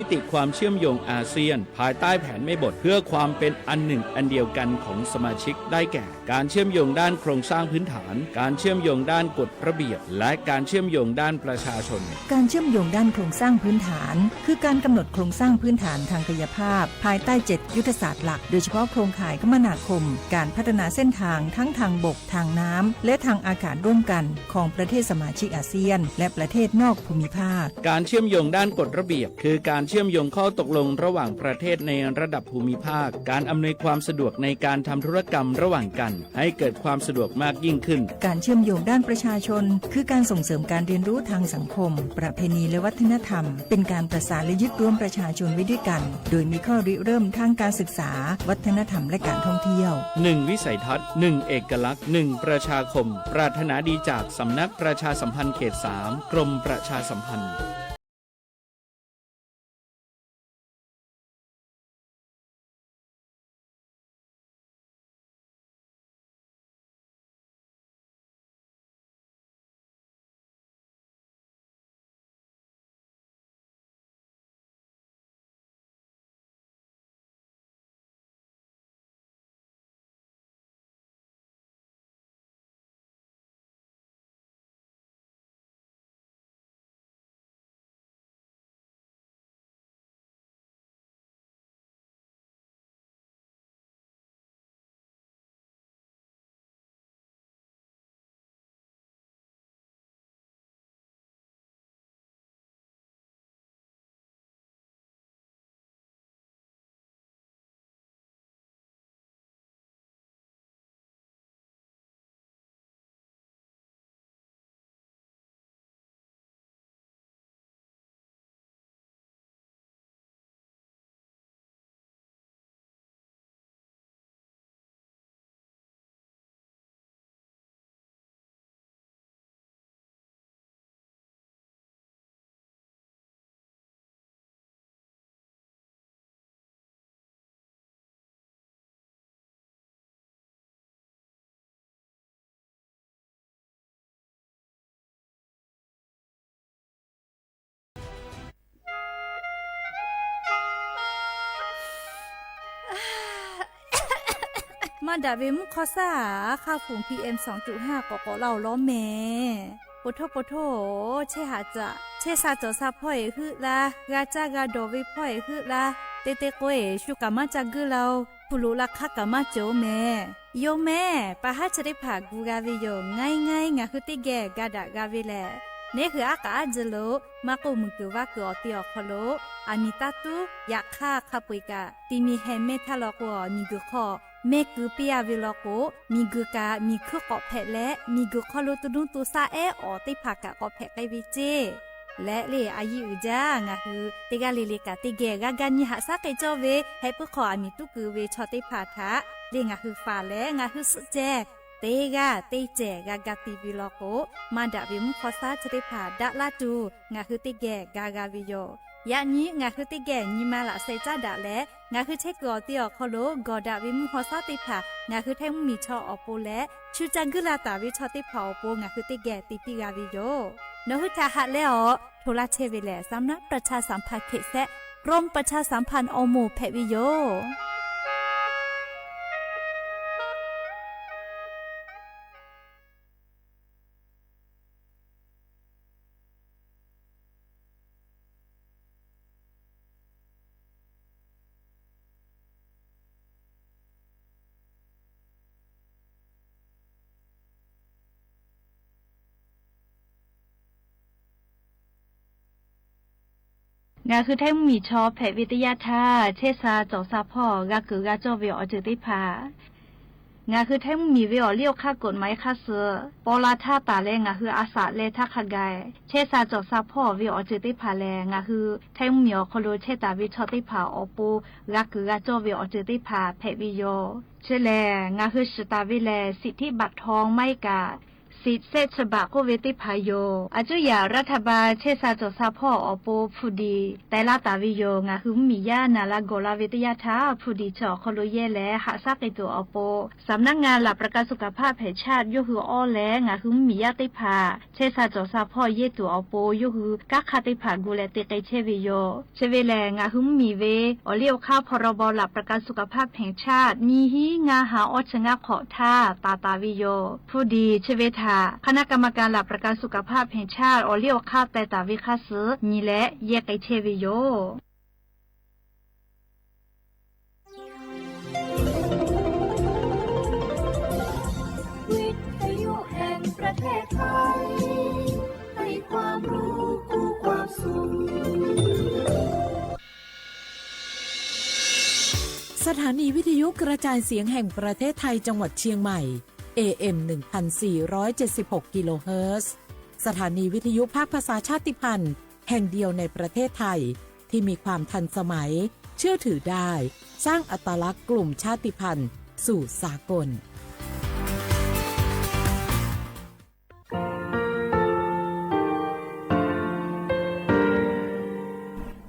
มิติความเชื่อมโยงอาเซียนภายใต้แผนแม่บทเพื่อความเป็นอันหนึ่งอันเดียวกันของสมาชิกได้แก่ การเชื่อมโยงด้านโครงสร้างพื้นฐาน การเชื่อมโยงด้านกฎระเบียบ และการเชื่อมโยงด้านประชาชน การเชื่อมโยงด้านโครงสร้างพื้นฐาน คือการกำหนดโครงสร้างพื้นฐานทางกายภาพ ภายใต้เจ็ดยุทธศาสตร์หลัก โดยเฉพาะโครงข่ายคมนาคม การพัฒนาเส้นทางทั้งทางบก ทางน้ำ และทางอากาศร่วมกัน ของประเทศสมาชิกอาเซียน และประเทศนอกภูมิภาค การเชื่อมโยงด้านกฎระเบียบ คือการเชื่อมโยงข้อตกลงระหว่างประเทศในระดับภูมิภาค การอำนวยความสะดวกในการทำธุรกรรมระหว่างกัน ให้เกิดความสะดวกมากยิ่งขึ้น การเชื่อมโยงด้านประชาชน คือการส่งเสริมการเรียนรู้ทางสังคม ประเพณีและวัฒนธรรม เป็นการประสานและยึดรวมประชาชนไว้ด้วยกัน โดยมีข้อริเริ่มทางการศึกษา วัฒนธรรมและการท่องเที่ยว หนึ่งวิสัยทัศน์ หนึ่งเอกลักษณ์ หนึ่งประชาคม ปรารถนาดีจากสำนักประชาสัมพันธ์เขตสาม กรมประชาสัมพันธ์ Maˇ daꞈ ve mvuhˇ hk'awˇ saˉ, a hk'aˇ hpu PM สองจุดห้า k'awꞈ k'awꞈ laˇ-oˬ lawˉ mehˍ. Po htoˇ po htoˇ, chehˇ haꞈ caꞈ chehˇ sha cawˬ sha hpawˇ eˬ heuˆ laˇ, g'a caˇ g'a dawˬ ve hpawˇ eˬ heuˆ laˇ. Te te k'o eˬ, shu kaꞈ maˇ ca guiˇ laˇ-oˬ, hpu loꞈ la hk'aˇ kaꞈ maˇ cawˬ-oˬ mehˍ. Yoˬ mehˍ, pa haˉ chi teˇ hpaˍ gu g'a ve yoˬ. Ngaˇ iˉ ngaˇ iˉ ngaˬ hui teˇ geh ga daꞈ g'a ve lehˬ, neˉ hui aˉ k'aꞈ aˉ jeh lo maˇ k'oˆ, muiˬ kuiˬ vaˇ kuiˬ awˬ te awˬ hk'aw lo aˬ miˍ taˇ tuˉ. Yaꞈ hk'aˇ, hk'a peu-eˬ kaꞈ ti mi heh mehˇ htaˇ law k'o, miˬ guiˬ hk'aw mehˇ keu piˇ-a ve law k'o, miˬ guiˬ kaꞈ miˬ hkuiˇ k'awꞈ hpehꞈ leh, miˬ guiˬ hk'aw lo to nuˇ to shaˆ ehˉ awˬ teˇ hpaˍ kaꞈ k'awꞈ hpehꞈ k'ai ve ceˇ. Leh le, a yiˇ uiˍ jaˇ, ngaˬ hui teˇ g'aˇ le le kaꞈ teˇ geh g'a ga nyi haꞈ shaˉ k'ai cawˇ ve, heh puiˉ hk'aw aˬ miˍ tuˉ keu ve chaw teˇ hpaˍ htaꞈ le ngaˬ hui faˍ leh ngaˬ hui suhˆ ceh teˇ g'aˇ teˇ cehˬ g'a ga ti ve law k'o, maˇ daꞈ ve mvuhˇ hk'awˇ saˉ chi teˇ hpaˍ daꞈ laˇ tuˬ ngaˬ hui teˇ geh ga g'a ve yoˬ. Yaꞈ nyi ngaˬ hui teˇ geh nyi ma laꞈ sheh caˉ daꞈ leh, ngaˬ hui chehˇ kuiˬ awˬ te awˬ hk'aw lo gawˬ daꞈ ve mvuhˇ hk'awˇ saˉ teˇ hpaˍ ngaˬ hui Htaiˇ mvuhˇmiˬ chaw awˬ pon leh, shu ca guiˇ la taˍ ve chaw teˇ hpaˍ awˬ pon ngaˬ hui teˇ geh te piˇ g'a ve yoˬ. Nawˬ hui htaꞈ haꞈ leh awˬ hto laˇ chehˇ ve lehˬ, สำนักประชาสัมพันธ์เขตแซะ กรมประชาสัมพันธ์ awˬ moˍ hpehꞈ ve yoˬ. Ngaˬ hui Htaiˇ mvuhˇmiˬ chaw hpehꞈ ve teˇ yanˇ htaˇ, chehˇ sha cawˬ sha hpawˇ g'a keunˍ g'a cawˇ ve awˬ ceuˬ teˇ hpaˍ, ngaˬ hui Htaiˇ mvuhˇmiˬ ve awˬ liˇ awˬ hk'aˇ กฎหมาย hk'aˇ suh paw la htaˇ taˍ leh ngaˬ hui a shaꞈ leh htaˇ hk'a gaˬ, chehˇ sha cawˬ sha hpawˇ ve awˬ ceuˬ teˇ hpaˍ lehˬ, ngaˬ hui Htaiˇ mvuhˇmiˬ awˬ hk'aw lo chehˇ taˍ ve chaw teˇ hpaˍ awˬ pon g'a keunˍ g'a cawˇ ve awˬ ceuˬ teˇ hpaˍ hpehꞈ ve yoˬ. Chi lehˬ, ngaˬ hui shiˍ taˍ ve lehˬ, สิทธิบัตรทอง maˇ heˆ kaꞈ Seat sehˆ chi baꞈ k'oˆ ve teˇ hpaˍ yoˬ. A cuˇ yaꞈ รัฐบาล chehˇ sha cawˬ sha hpawˇ awˬ pon hpu diˍ teh laˇ taˍ ve yoˬ. Ngaˬ hui mvuhˇmiˬ yaˇ naˍ la gawˬ la ve teˇ yanˇ htaˇ, hpu diˍ chi awˬ hk'aw lo yehˇ leh haꞈ shaˉ k'ai tuˬ awˬ pon สำนักงานหลักประกันสุขภาพแห่งชาติ yawˇ hui awˇ leh ngaˬ hui mvuhˇmiˬ yaˇ teˇ hpaˍ chehˇ sha cawˬ sha hpawˇ yehˇ tuˬ awˬ pon yawˇ hui kanˉ hk'aˇ teˇ hpaˍ gu leh te k'ai chehˇ ve yoˬ. Chi ve lehˬ, ngaˬ hui mvuhˇmiˬ ve awˬ liˇ awˬ hk'aˇ พรบ หลักประกันสุขภาพแห่งชาติ nyiˇ hinˉ ngaˇ ha awˇ chi ngaˇ hk'awꞈ htaˇ taˍ taˍ ve yoˬ. Hpu diˍ chi ve htaꞈ คณะกรรมการหลักประกันสุขภาพแห่งชาติ awˬ liˇ awˬ hk'aˇ teh taˍ ve hk'a suh nyi leh yehˇ k'ai chehˇ ve yoˬ. สถานีวิทยุกระจายเสียงแห่งประเทศไทยจังหวัดเชียงใหม่ เอเอ็ม หนึ่งพันสี่ร้อยเจ็ดสิบหก กิโลเฮิรตซ์ สถานีวิทยุภาคภาษาชาติพันธุ์แห่งเดียวในประเทศไทย ที่มีความทันสมัย เชื่อถือได้ สร้างอัตลักษณ์กลุ่มชาติพันธุ์สู่สากล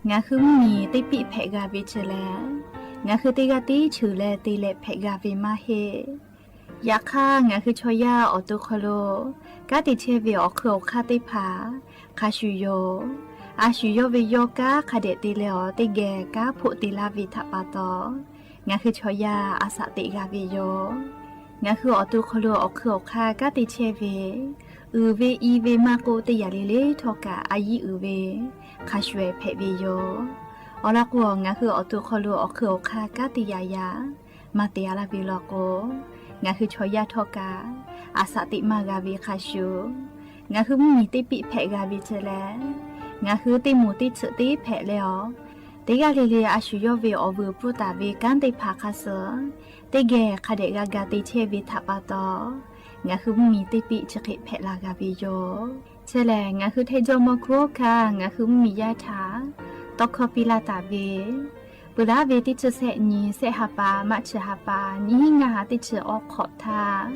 Ngaˬ hui mvuhˇmiˬ teˇ piˆ hpehꞈ g'a ve chi lehˬ, ngaˬ hui teˇ g'aˇ tiˉ cheuˬ leh te leh hpehꞈ g'a ve maˇ heˆ. Yaꞈ hk'aˇ, ngaˬ hui chaw yaˇ awˬ to hk'aw lo kanˉ te chehˇ ve awˬ hk'ui awˬ hk'aˇ teˇ hpaˍ hk'a shuˍ yoˬ. A shuˍ yawˇ ve yawˇ kanˉ hk'a dehꞈ te leh awˬ teˇ geh kanˉ hpoˆ te laˇ ve htaꞈ pa taw, ngaˬ hui chaw yaˇ a shaꞈ teꞈ g'a ve yoˬ. Ngaˬ hui awˬ to hk'aw lo awˬ hk'ui awˬ hk'aˇ kanˉ te chehˇ ve, uiˍ ve i ve maˇ k'oˆ, teˇ yanˇ le le htawˇ kaꞈ a yiˇ uiˍ ve hk'a shuˍ ehˍ hpehꞈ ve yoˬ. Awˬ lawn k'o, ngaˬ hui awˬ to hk'aw lo awˬ hk'ui awˬ hk'aˇ kanˉ te yaꞈ yaꞈ maˇ te a laˇ ve law k'o, ngaˬ hui chaw yaˇ htawˇ kaꞈ a shaꞈ teꞈ maˇ g'a ve hk'a shuˍ, ngaˬ hui mvuhˇmiˬ teˇ piˆ hpehꞈ g'a ve chi lehˬ, ngaˬ hui teˇ moˍ teˇ tsuhꞈ teˇ hpehꞈ leh awˬ, teˇ g'aˇ le le a shuˍ yawˇ ve awˬ vuiˬ pfuhˇ taˍ ve kanˉ teˇ hpaˍ hk'a suh teˇ geh hk'a dehꞈ g'a ga te chehˇ ve htaꞈ pa taw, ngaˬ hui mvuhˇmiˬ teˇ piˆ chi hk'e hpehꞈ la g'a ve yoˬ. Chi lehˬ, ngaˬ hui Htaiˇ jawˇmawˇ hkuˇ hawˉ hkanˇ ngaˬ hui mvuhˇmiˬ yaˇ htaꞈ tawˇ hkawˇ piˇ laˇ taˍ ve, peuˬ laˇ ve teˇ chi sehˆ nyi, sehˆ ha pa, March ha pa, nyiˇ hinˉ ngaˇ ha teˇ chi awˇ hk'awꞈ htaˇ,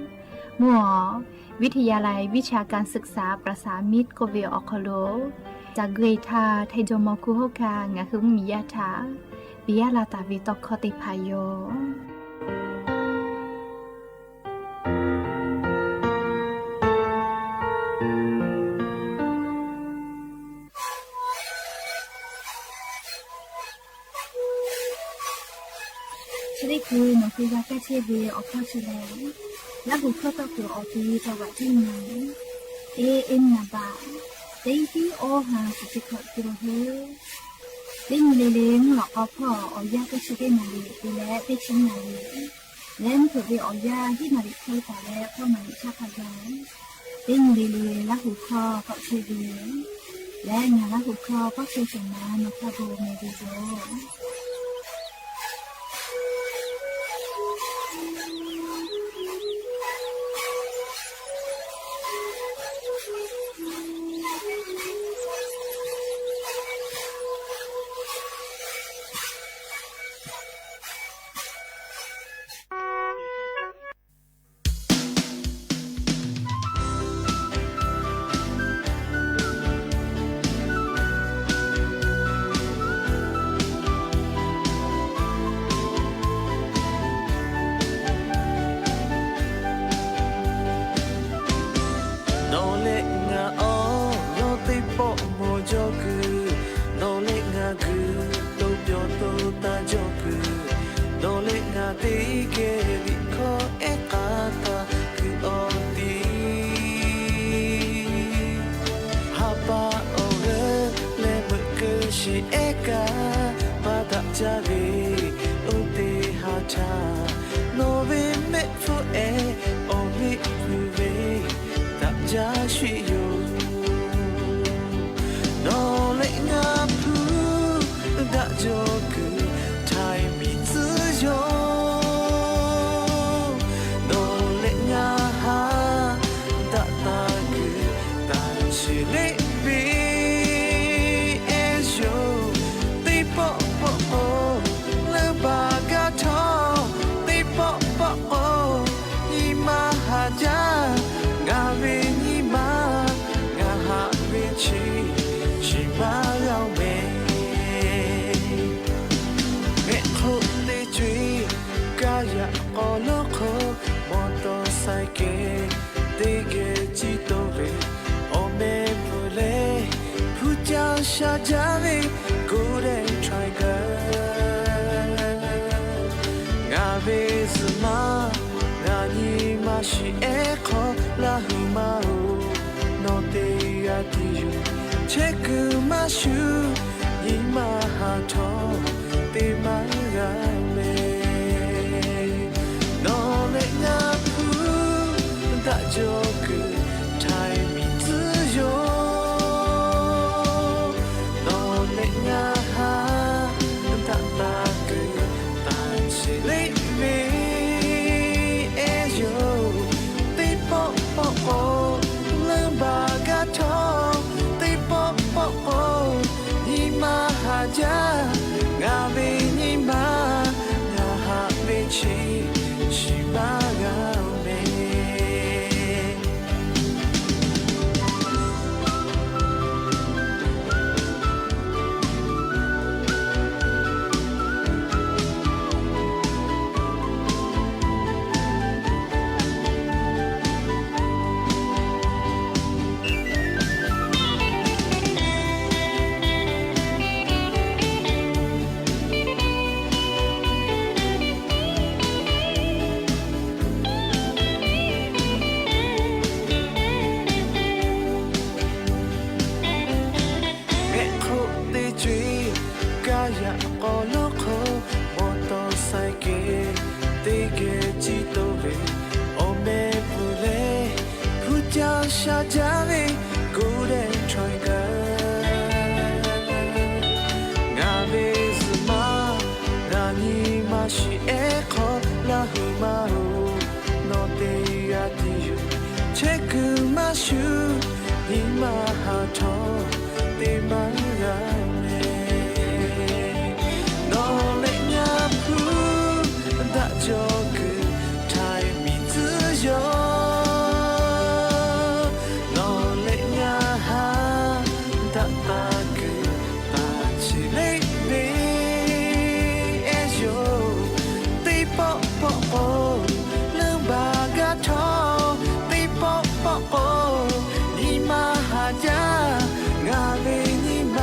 mvuhˇ awˬ วิทยาลัยวิชาการศึกษาประสานมิตร k'oˆ ve awˬ hk'aw lo ca gu e htaˇ, Htaiˇ jawˇmawˇ hkuˇ hawˉ hkanˇ ngaˬ hui mvuhˇmiˬ yaˇ htaꞈ piˇ laˇ taˍ ve tawˇ hkawˇ teˇ hpaˍ yoˬ. Chi teˇ hkui nawˬ hui g'a kaˇ chehˇ ve awˬ hkawˇ chi lehˬ, Laˇ huˍ hkawˇ tawˇ kuiˬ awˬ ti จังหวัดเชียงใหม่ เอเอ็ม naˍ baꞈ teˇ hiˉ awˇ ha shiˍ chi hkawꞈ te la hu. Teˇ nyi le le mvuhˇ lawꞈ k'aw hpawˇ awˬ yanˇ teˇ chi teˇ naˍ riˍ te leh teˇ chi naˍ riˍ leh mvuhˇ hpeuꞈ ve awˬ yanˇ hiˉ naˍ riˍ hk'e taˍ leh hkawˇ naˍ riˍ chaˇ hk'a gaˬ, teˇ nyi le le Laˇ huˍ hkawˇ tawˆ chehˇ ve leh ngaˬ Laˇ huˍ hkawˇ pawˆ chehˇ shawˍ ma nawˬ hk'a gaˬ meh ve yoˬ. Nawˬ leh ngaˬ awˬ lawn teˇ pawˆ mawˬ jaw kuiˬ, nawˬ leh ngaˬ kuiˬ to pyawˬ to taˇ jaw kuiˬ, nawˬ leh ngaˬ teˇ geh liꞈ hkawˇ ehˉ k'aˉ taˍ kuiˬ awˬ ti. Ha pa awˬ g'euˆ leh meuꞈ keu shiˍ ehˉ kaꞈ maˇ daꞈ jaˇ ve, oˇ teˇ ha htaˇ nawˬ ve mehˆ hpfuhˇ ehˉ awˬ miˇ kuiˬ ve daꞈ jaˇ sheˍ yoˬ. Nawˬ leh ngaˬ hpu daꞈ jaw kuiˬ htaiˍ miˬ tcuhˉ yoˬ. Nawˬ leh ngaˬ ha daꞈ taˍ kuiˬ taˍ shiˍ leˆ piˇ ehˉ yoˬ. Teˇ pawˆ pawˆ k'o leuˇ baˬ gaˇ htawˇ, teˇ pawˆ pawˆ k'o nyi ma haˍ jaˇ. Ngaˬ ve Zuhꞈ maˇ, ngaˬ nyi ma shiˍ ehˉ hk'aw Laˇ huˍ maˇ-oˬ, nawˬ te g'a tuˬ yoˬ. Chehˇ kuiˬ maˇ shuˍ, nyi ma haˍ htawˇ te maˇ g'a mehˍ. Nawˬ leh ngaˬ hpu daꞈ jaw kuiˬ htaiˍ miˬ tcuhˉ yoˬ. Nawˬ leh ngaˬ haˍ daꞈ taˍ kuiˬ taˍ sheˍ leˆ ve ehˉ yoˬ. Teˇ pawˆ pawˆ k'o, leuˇ baˬ gaˇ htawˇ, teˇ pawˆ pawˆ k'o, nyi ma haˍ jaˇ. Ngaˬ ve nyi ma, ngaˬ haꞈ ve chi shiˍ maˇ g'a mehˍ. Mehˆ hk'oˆ teˇ co-e, kaˇ yaꞈ k'aw lonˉ hk'oˆ, mawˬ tawˍ saiˍ kehˬ teˇ geh ciˇ toˆ ve, awˬ meh pfuhˍ leh hpu caˇ sha jaˇ ve golden triangle. Ngaˬ ve zuhꞈ maˇ, ngaˬ nyi ma shiˍ ehˉ hk'aw Laˇ huˍ maˇ-oˬ, nawˬ te g'a tuˬ yoˬ. Chehˇ kuiˬ maˇ shuˍ, nyi ma haˍ htawˇ te maˇ g'a mehˍ. Nawˬ leh ngaˬ hpu daꞈ jaw kuiˬ htaiˍ miˬ tcuhˉ yoˬ. Nawˬ leh ngaˬ haˍ daꞈ taˍ kuiˬ taˍ sheˍ leˆ ve ehˉ yoˬ. Teˇ pawˆ pawˆ k'o, leuˇ baˬ gaˇ htawˇ, teˇ pawˆ pawˆ k'o, nyi ma haˍ jaˇ. Ngaˬ ve nyi ma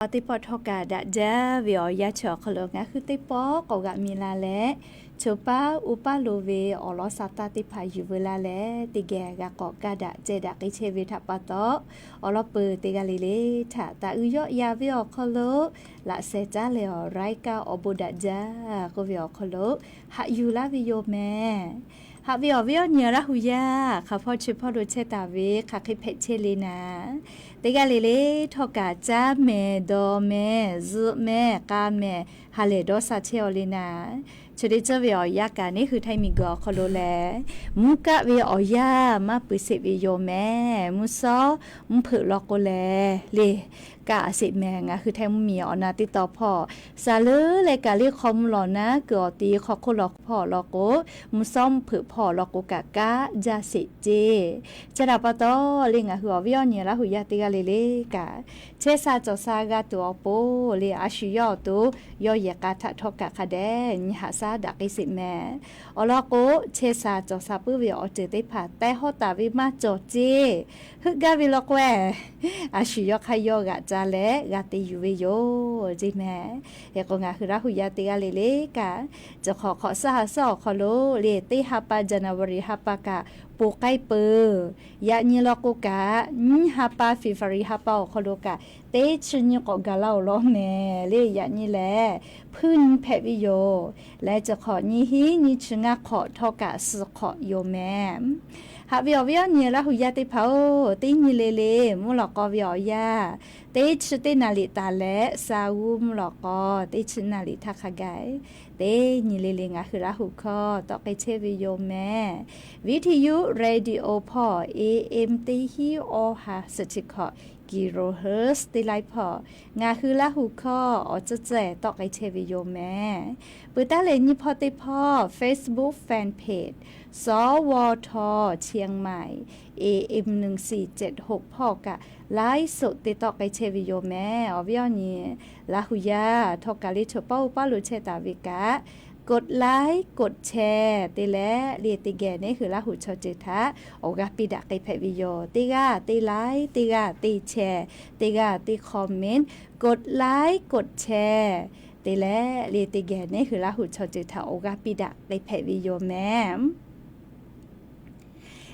Teˇ pawˆ htawˇ kaꞈ daꞈ jaˇ ve awˬ yanˇ chi awˬ hk'aw lo ngaˬ hui teˇ pawˆ k'awꞈ g'aꞈ mi la leh, choˬ paˉ uˉ paˉ lo ve awˬ lawn sa taˇ teˇ hpaˍ yuˬ veu laˇ leh, teˇ geh g'a k'awꞈ kaˇ daꞈ ceh daꞈ k'ai chehˇ ve htaꞈ pa taw, awˬ lawn peuˬ teˇ g'aˇ le le htaꞈ taˍ uiˍ yawˆ yan ve awˬ hk'aw lo laꞈ sheh caˉ leh awˬ รายการ awˬ bon daꞈ jaˇ k'oˆ ve awˬ hk'aw lo haꞈ yuˬ laˇ ve yoˬ mehˍ. Haꞈ ve awˬ viˉ awˬ nyi Laˇ hu yaˇ, hk'aˬ hpawˇ chi hpawˇ lo chehˇ taˍ ve hk'aˬ hk'e hpehꞈ chehˇ le naˍ, teˇ g'aˇ le le htawˇ kaꞈ caˉ mehˍ, dawˬ mehˍ, zuhꞈ mehˍ, k'a mehˍ, ha lehˬ dawˇ sha chehˇ aw le naˍ. Chi teˇ ceuˬ ve awˬ yanˇ kaꞈ neˇ hui Htaiˇ miˬguiˬ awˬ hk'aw lo lehˬ, mvuhˇ kaˆ ve awˬ yanˇ maˇ pui sheˍ ve yoˬ mehˍ. Mvuhˇ shawˉ mvuhˇ hpeuꞈ law k'o lehˬ le, kaꞈ sheˍ mehˍ. Ngaˬ hui Htaiˇ mvuhˇmiˬ awˬ na teˇ taw hpawˇ, saˍ leuˉ leh kaꞈ le hk'aw mvuhˇ lawˬ naˉ kuiˬ awˬ ti hk'aw hk'oˆ law hpawˇ law k'o, mvuhˇ shawˉ mvuhˇ hpeuꞈ hpawˇ law k'o kaꞈ kaꞈ jaˇ sheˍ ceˇ. Chi htaꞈ pa taw le ngaˬ hui awˬ viˉ awˬ nyi Laˇ hu yaˇ teˇ g'aˇ le le kaꞈ, chehˇ sha cawˬ sha g'a tuˬ awˬ pon le a shu yawˇ awˬ to yawˇ yehˬ k'a htaꞈ htawˇ kaꞈ hk'a dehꞈ nyi haꞈ shaˉ daꞈ k'ai sheˍ mehˍ. Awˬ lawn k'o, chehˇ sha cawˬ sha puiˉ ve awˬ ceuˬ teˇ hpaˍ teh hawˉ taˍ ve maˇ cawˬ ceˇ. Heuˆ gaˇ ve law k'o, a shu yawˇ hk'aˇ yawˇ g'aꞈ ca leh g'a te yuˬ ve yoˬ ceˇ mehˍ. Hk'e k'o ngaˬ hui Laˇ hu yaˇ teˇ g'aˇ le le kaꞈ, cawˬ hk'awꞈ hk'awꞈ shaˉ ha shaˉ awˬ hk'aw lo le teˇ ha pa January ha pa kaꞈ ponˬ k'ai peuˬ. Yaꞈ nyi law k'o kaꞈ nyiˇ ha pa February ha pa awˬ hk'aw lo kaꞈ teˇ chi nyi k'awꞈ gaˬ la awˬ lawn mehˍ le. Yaꞈ nyi lehˬ hpuiˇ nyi hpehꞈ ve yoˬ. Leh cawˬ hk'awꞈ nyiˇ hinˉ nyiˇ chi ngaˇ hk'awꞈ htawˇ kaꞈ suhˍ hk'awꞈ yoˬ mehˍ. Haꞈ ve awˬ viˉ awˬ nyi Laˇ hu yaˇ teˇ hpaˍ-oˬ, teˇ nyi le le mvuhˇ lawꞈ k'aw ve awˬ yanˇ, teˇ chi teˇ naˍ riˍ taˍ leh sha g'uˇ mvuhˇ lawꞈ k'aw teˇ chi naˍ riˍ htaˇ hk'a gaˬ, teˇ nyi le le ngaˬ hui Laˇ hu hkawˇ tawˆ k'ai chehˇ ve yoˬ mehˍ. Viˉ hti yuˇ radio hpawˇ A M teˇ hinˉ awˇ ha suhˍ chi hkawꞈ kilohertz teˇ laiˉ hpawˇ, ngaˬ hui Laˇ hu hkawˇ awˬ tcuhˇ tcuhˇ tawˆ k'ai chehˇ ve yoˬ mehˍ. Peuˬ taˉ leh nyiˇ hpawˇ teˇ hpawˇ Facebook fan page สวท เชียงใหม่ A M หนึ่งสี่เจ็ดหก hpawˇ kaꞈ ไลฟ์สด te tawˆ k'ai chehˇ ve yoˬ mehˍ. Awˬ viˉ awˬ nyi Laˇ hu yaˇ htawˇ kaꞈ le choˬ paˉ uˉ paˉ lo chehˇ taˍ ve kaꞈ กดไลค์ กดแชร์ te leh le teˇ geh neˇ hui Laˇ hu chaw ceuˬ htaꞈ awˬ g'aˇ piˇ daꞈ k'ai hpehꞈ ve yoˬ. Teˇ g'aˇ teˇ ไลค์, teˇ g'aˇ teˇ แชร์, teˇ g'aˇ teˇ comment, กดไลค์ กดแชร์ te leh le teˇ geh neˇ hui Laˇ hu chaw ceuˬ htaꞈ awˬ g'aˇ piˇ daꞈ k'ai hpehꞈ ve yoˬ mehˍ.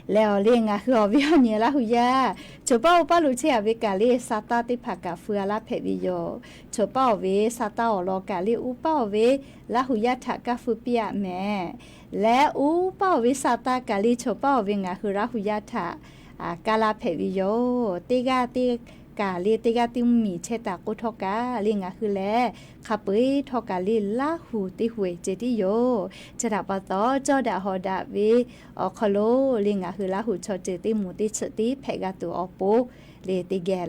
Leh awˬ le ngaˬ hui awˬ viˉ awˬ nyi Laˇ hu yaˇ, choˬ paˉ uˉ paˉ lo chehˇ a ve kaꞈ le sa taˇ teˇ hpaˍ kaꞈ feu a laˇ hpehꞈ ve yoˬ. Choˬ paˉ awˬ ve sa taˇ awˬ lawn kaꞈ le uˉ paˇ awˬ ve Laˇ hu yaˇ htaꞈ kaˇ feu piˇ aꞈ mehˍ. Leh uˉ paˇ awˬ ve sa taˇ kaꞈ le choˬ paˉ awˬ ve ngaˬ hui Laˇ hu yaˇ htaꞈ kaˇ laˇ hpehꞈ ve yoˬ. Teˇ g'aˇ teˇ kaꞈ le teˇ g'aˇ teˇ mvuhˇmiˬ chehˇ taˍ k'o htawˇ kaꞈ le ngaˬ hui lehˬ hk'a peu eˬ htawˇ kaꞈ le Laˇ hu teˇ hui ceh tiˉ yoˬ. Chi htaꞈ pa taw, cawˇ daꞈ hawˍ daꞈ ve awˬ hk'aw lo le ngaˬ hui Laˇ hu chaw ceuˬ teˇ moˍ teˇ chi teˇ hpehꞈ g'a tuˬ awˬ pon le teˇ geh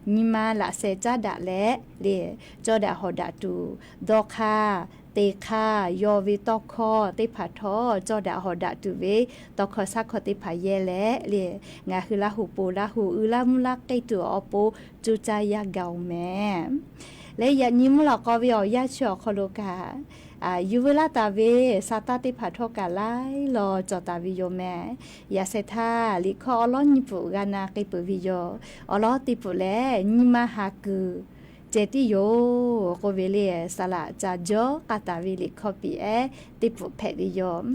nyi ma laꞈ sheh caˉ daꞈ leh le cawˇ daꞈ hawˍ daꞈ tuˬ, dawˇ hk'aˇ, te hk'aˇ, yaw ve tawˇ hkawˇ teˇ hpaˍ htawˇ cawˇ daꞈ hawˍ daꞈ tuˬ ve tawˇ hkawˇ shaˉ hkawˇ teˇ hpaˍ yehˇ leh le ngaˬ hui Laˇ hu po Laˇ hu uiˍ laˇ mvuhˇ laˇ k'ai tuˬ awˬ pon cuˇ caˇ yaˇ gaˬ oˬ mehˍ. Leh yaꞈ nyi mvuhˇ lawꞈ k'aw ve awˬ yanˇ chi awˬ hk'aw lo kaꞈ, yuˬ veu laˇ taˍ ve sa taˇ teˇ hpaˍ htawˇ kaꞈ laiˉ law cawˬ taˍ ve yoˬ mehˍ. Yaꞈ sheh htaˇ liꞈ hkawˇ awˉ lawˉ nyiˇ pfuhꞈ g'a na k'ai peuˬ ve yoˬ. Awˬ lawn teˇ pfuhꞈ lehˬ, nyi ma ha kuiˬ ceh tiˉ yoˬ k'oˆ ve le, saˍ laꞈ ca jawˇ k'a taˍ ve liꞈ hkawˇ piꞈ ehˉ teˇ pfuhꞈ hpehꞈ ve yoˬ.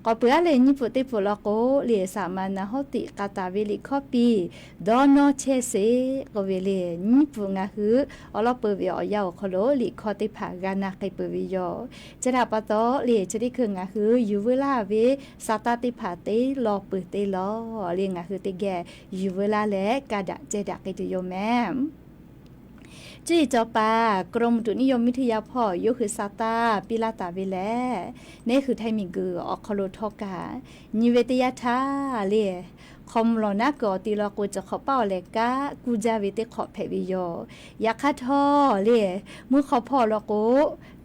K'awꞈ peuˬ aˉ leh nyiˇ pfuhꞈ teˇ pfuhꞈ law k'o le, saˍ maˍ naˍ hawˉ tiꞈ k'a taˍ ve liꞈ hkawˇ piˇ dawˇ nawˇ chehˇ sheˍ k'oˆ ve le, nyiˇ pfuhꞈ ngaˬ hui awˬ lawn peuˬ ve awˬ yanˇ awˬ hk'aw lo liꞈ hkawˇ teˇ hpaˍ g'a na k'ai peuˬ ve yoˬ. Chi htaꞈ pa taw le chi teˇ hkui ngaˬ hui yuˬ veu laˇ ve sa taˇ teˇ hpaˍ teˇ law peuˬ teˇ law le ngaˬ hui teˇ geh yuˬ veu laˇ leh ka daꞈ ceh daꞈ k'ai tuˬ yoˬ mehˍ. Cuˇ yiˍ cawˬ paˍ กรมอุตุนิยมวิทยา hpawˇ yawˇ hui sa taˇ piˇ laˇ taˍ ve lehˬ, neˇ hui Htaiˇ miˬguiˬ awˬ hk'aw lo htawˇ kaꞈ nyi ve teˇ yanˇ htaˇ le, hk'aw mvuh lawˬ naˉ kuiˬ awˬ ti law k'o, cawˬ hk'awꞈ paˉ awˬ lehˬ kaˆ kuˇ jaˇ ve teˇ hk'awꞈ hpehꞈ ve yoˬ. Yaꞈ hk'aˇ htawˇ le, mvuhˇ hk'aw hpawˇ law k'o,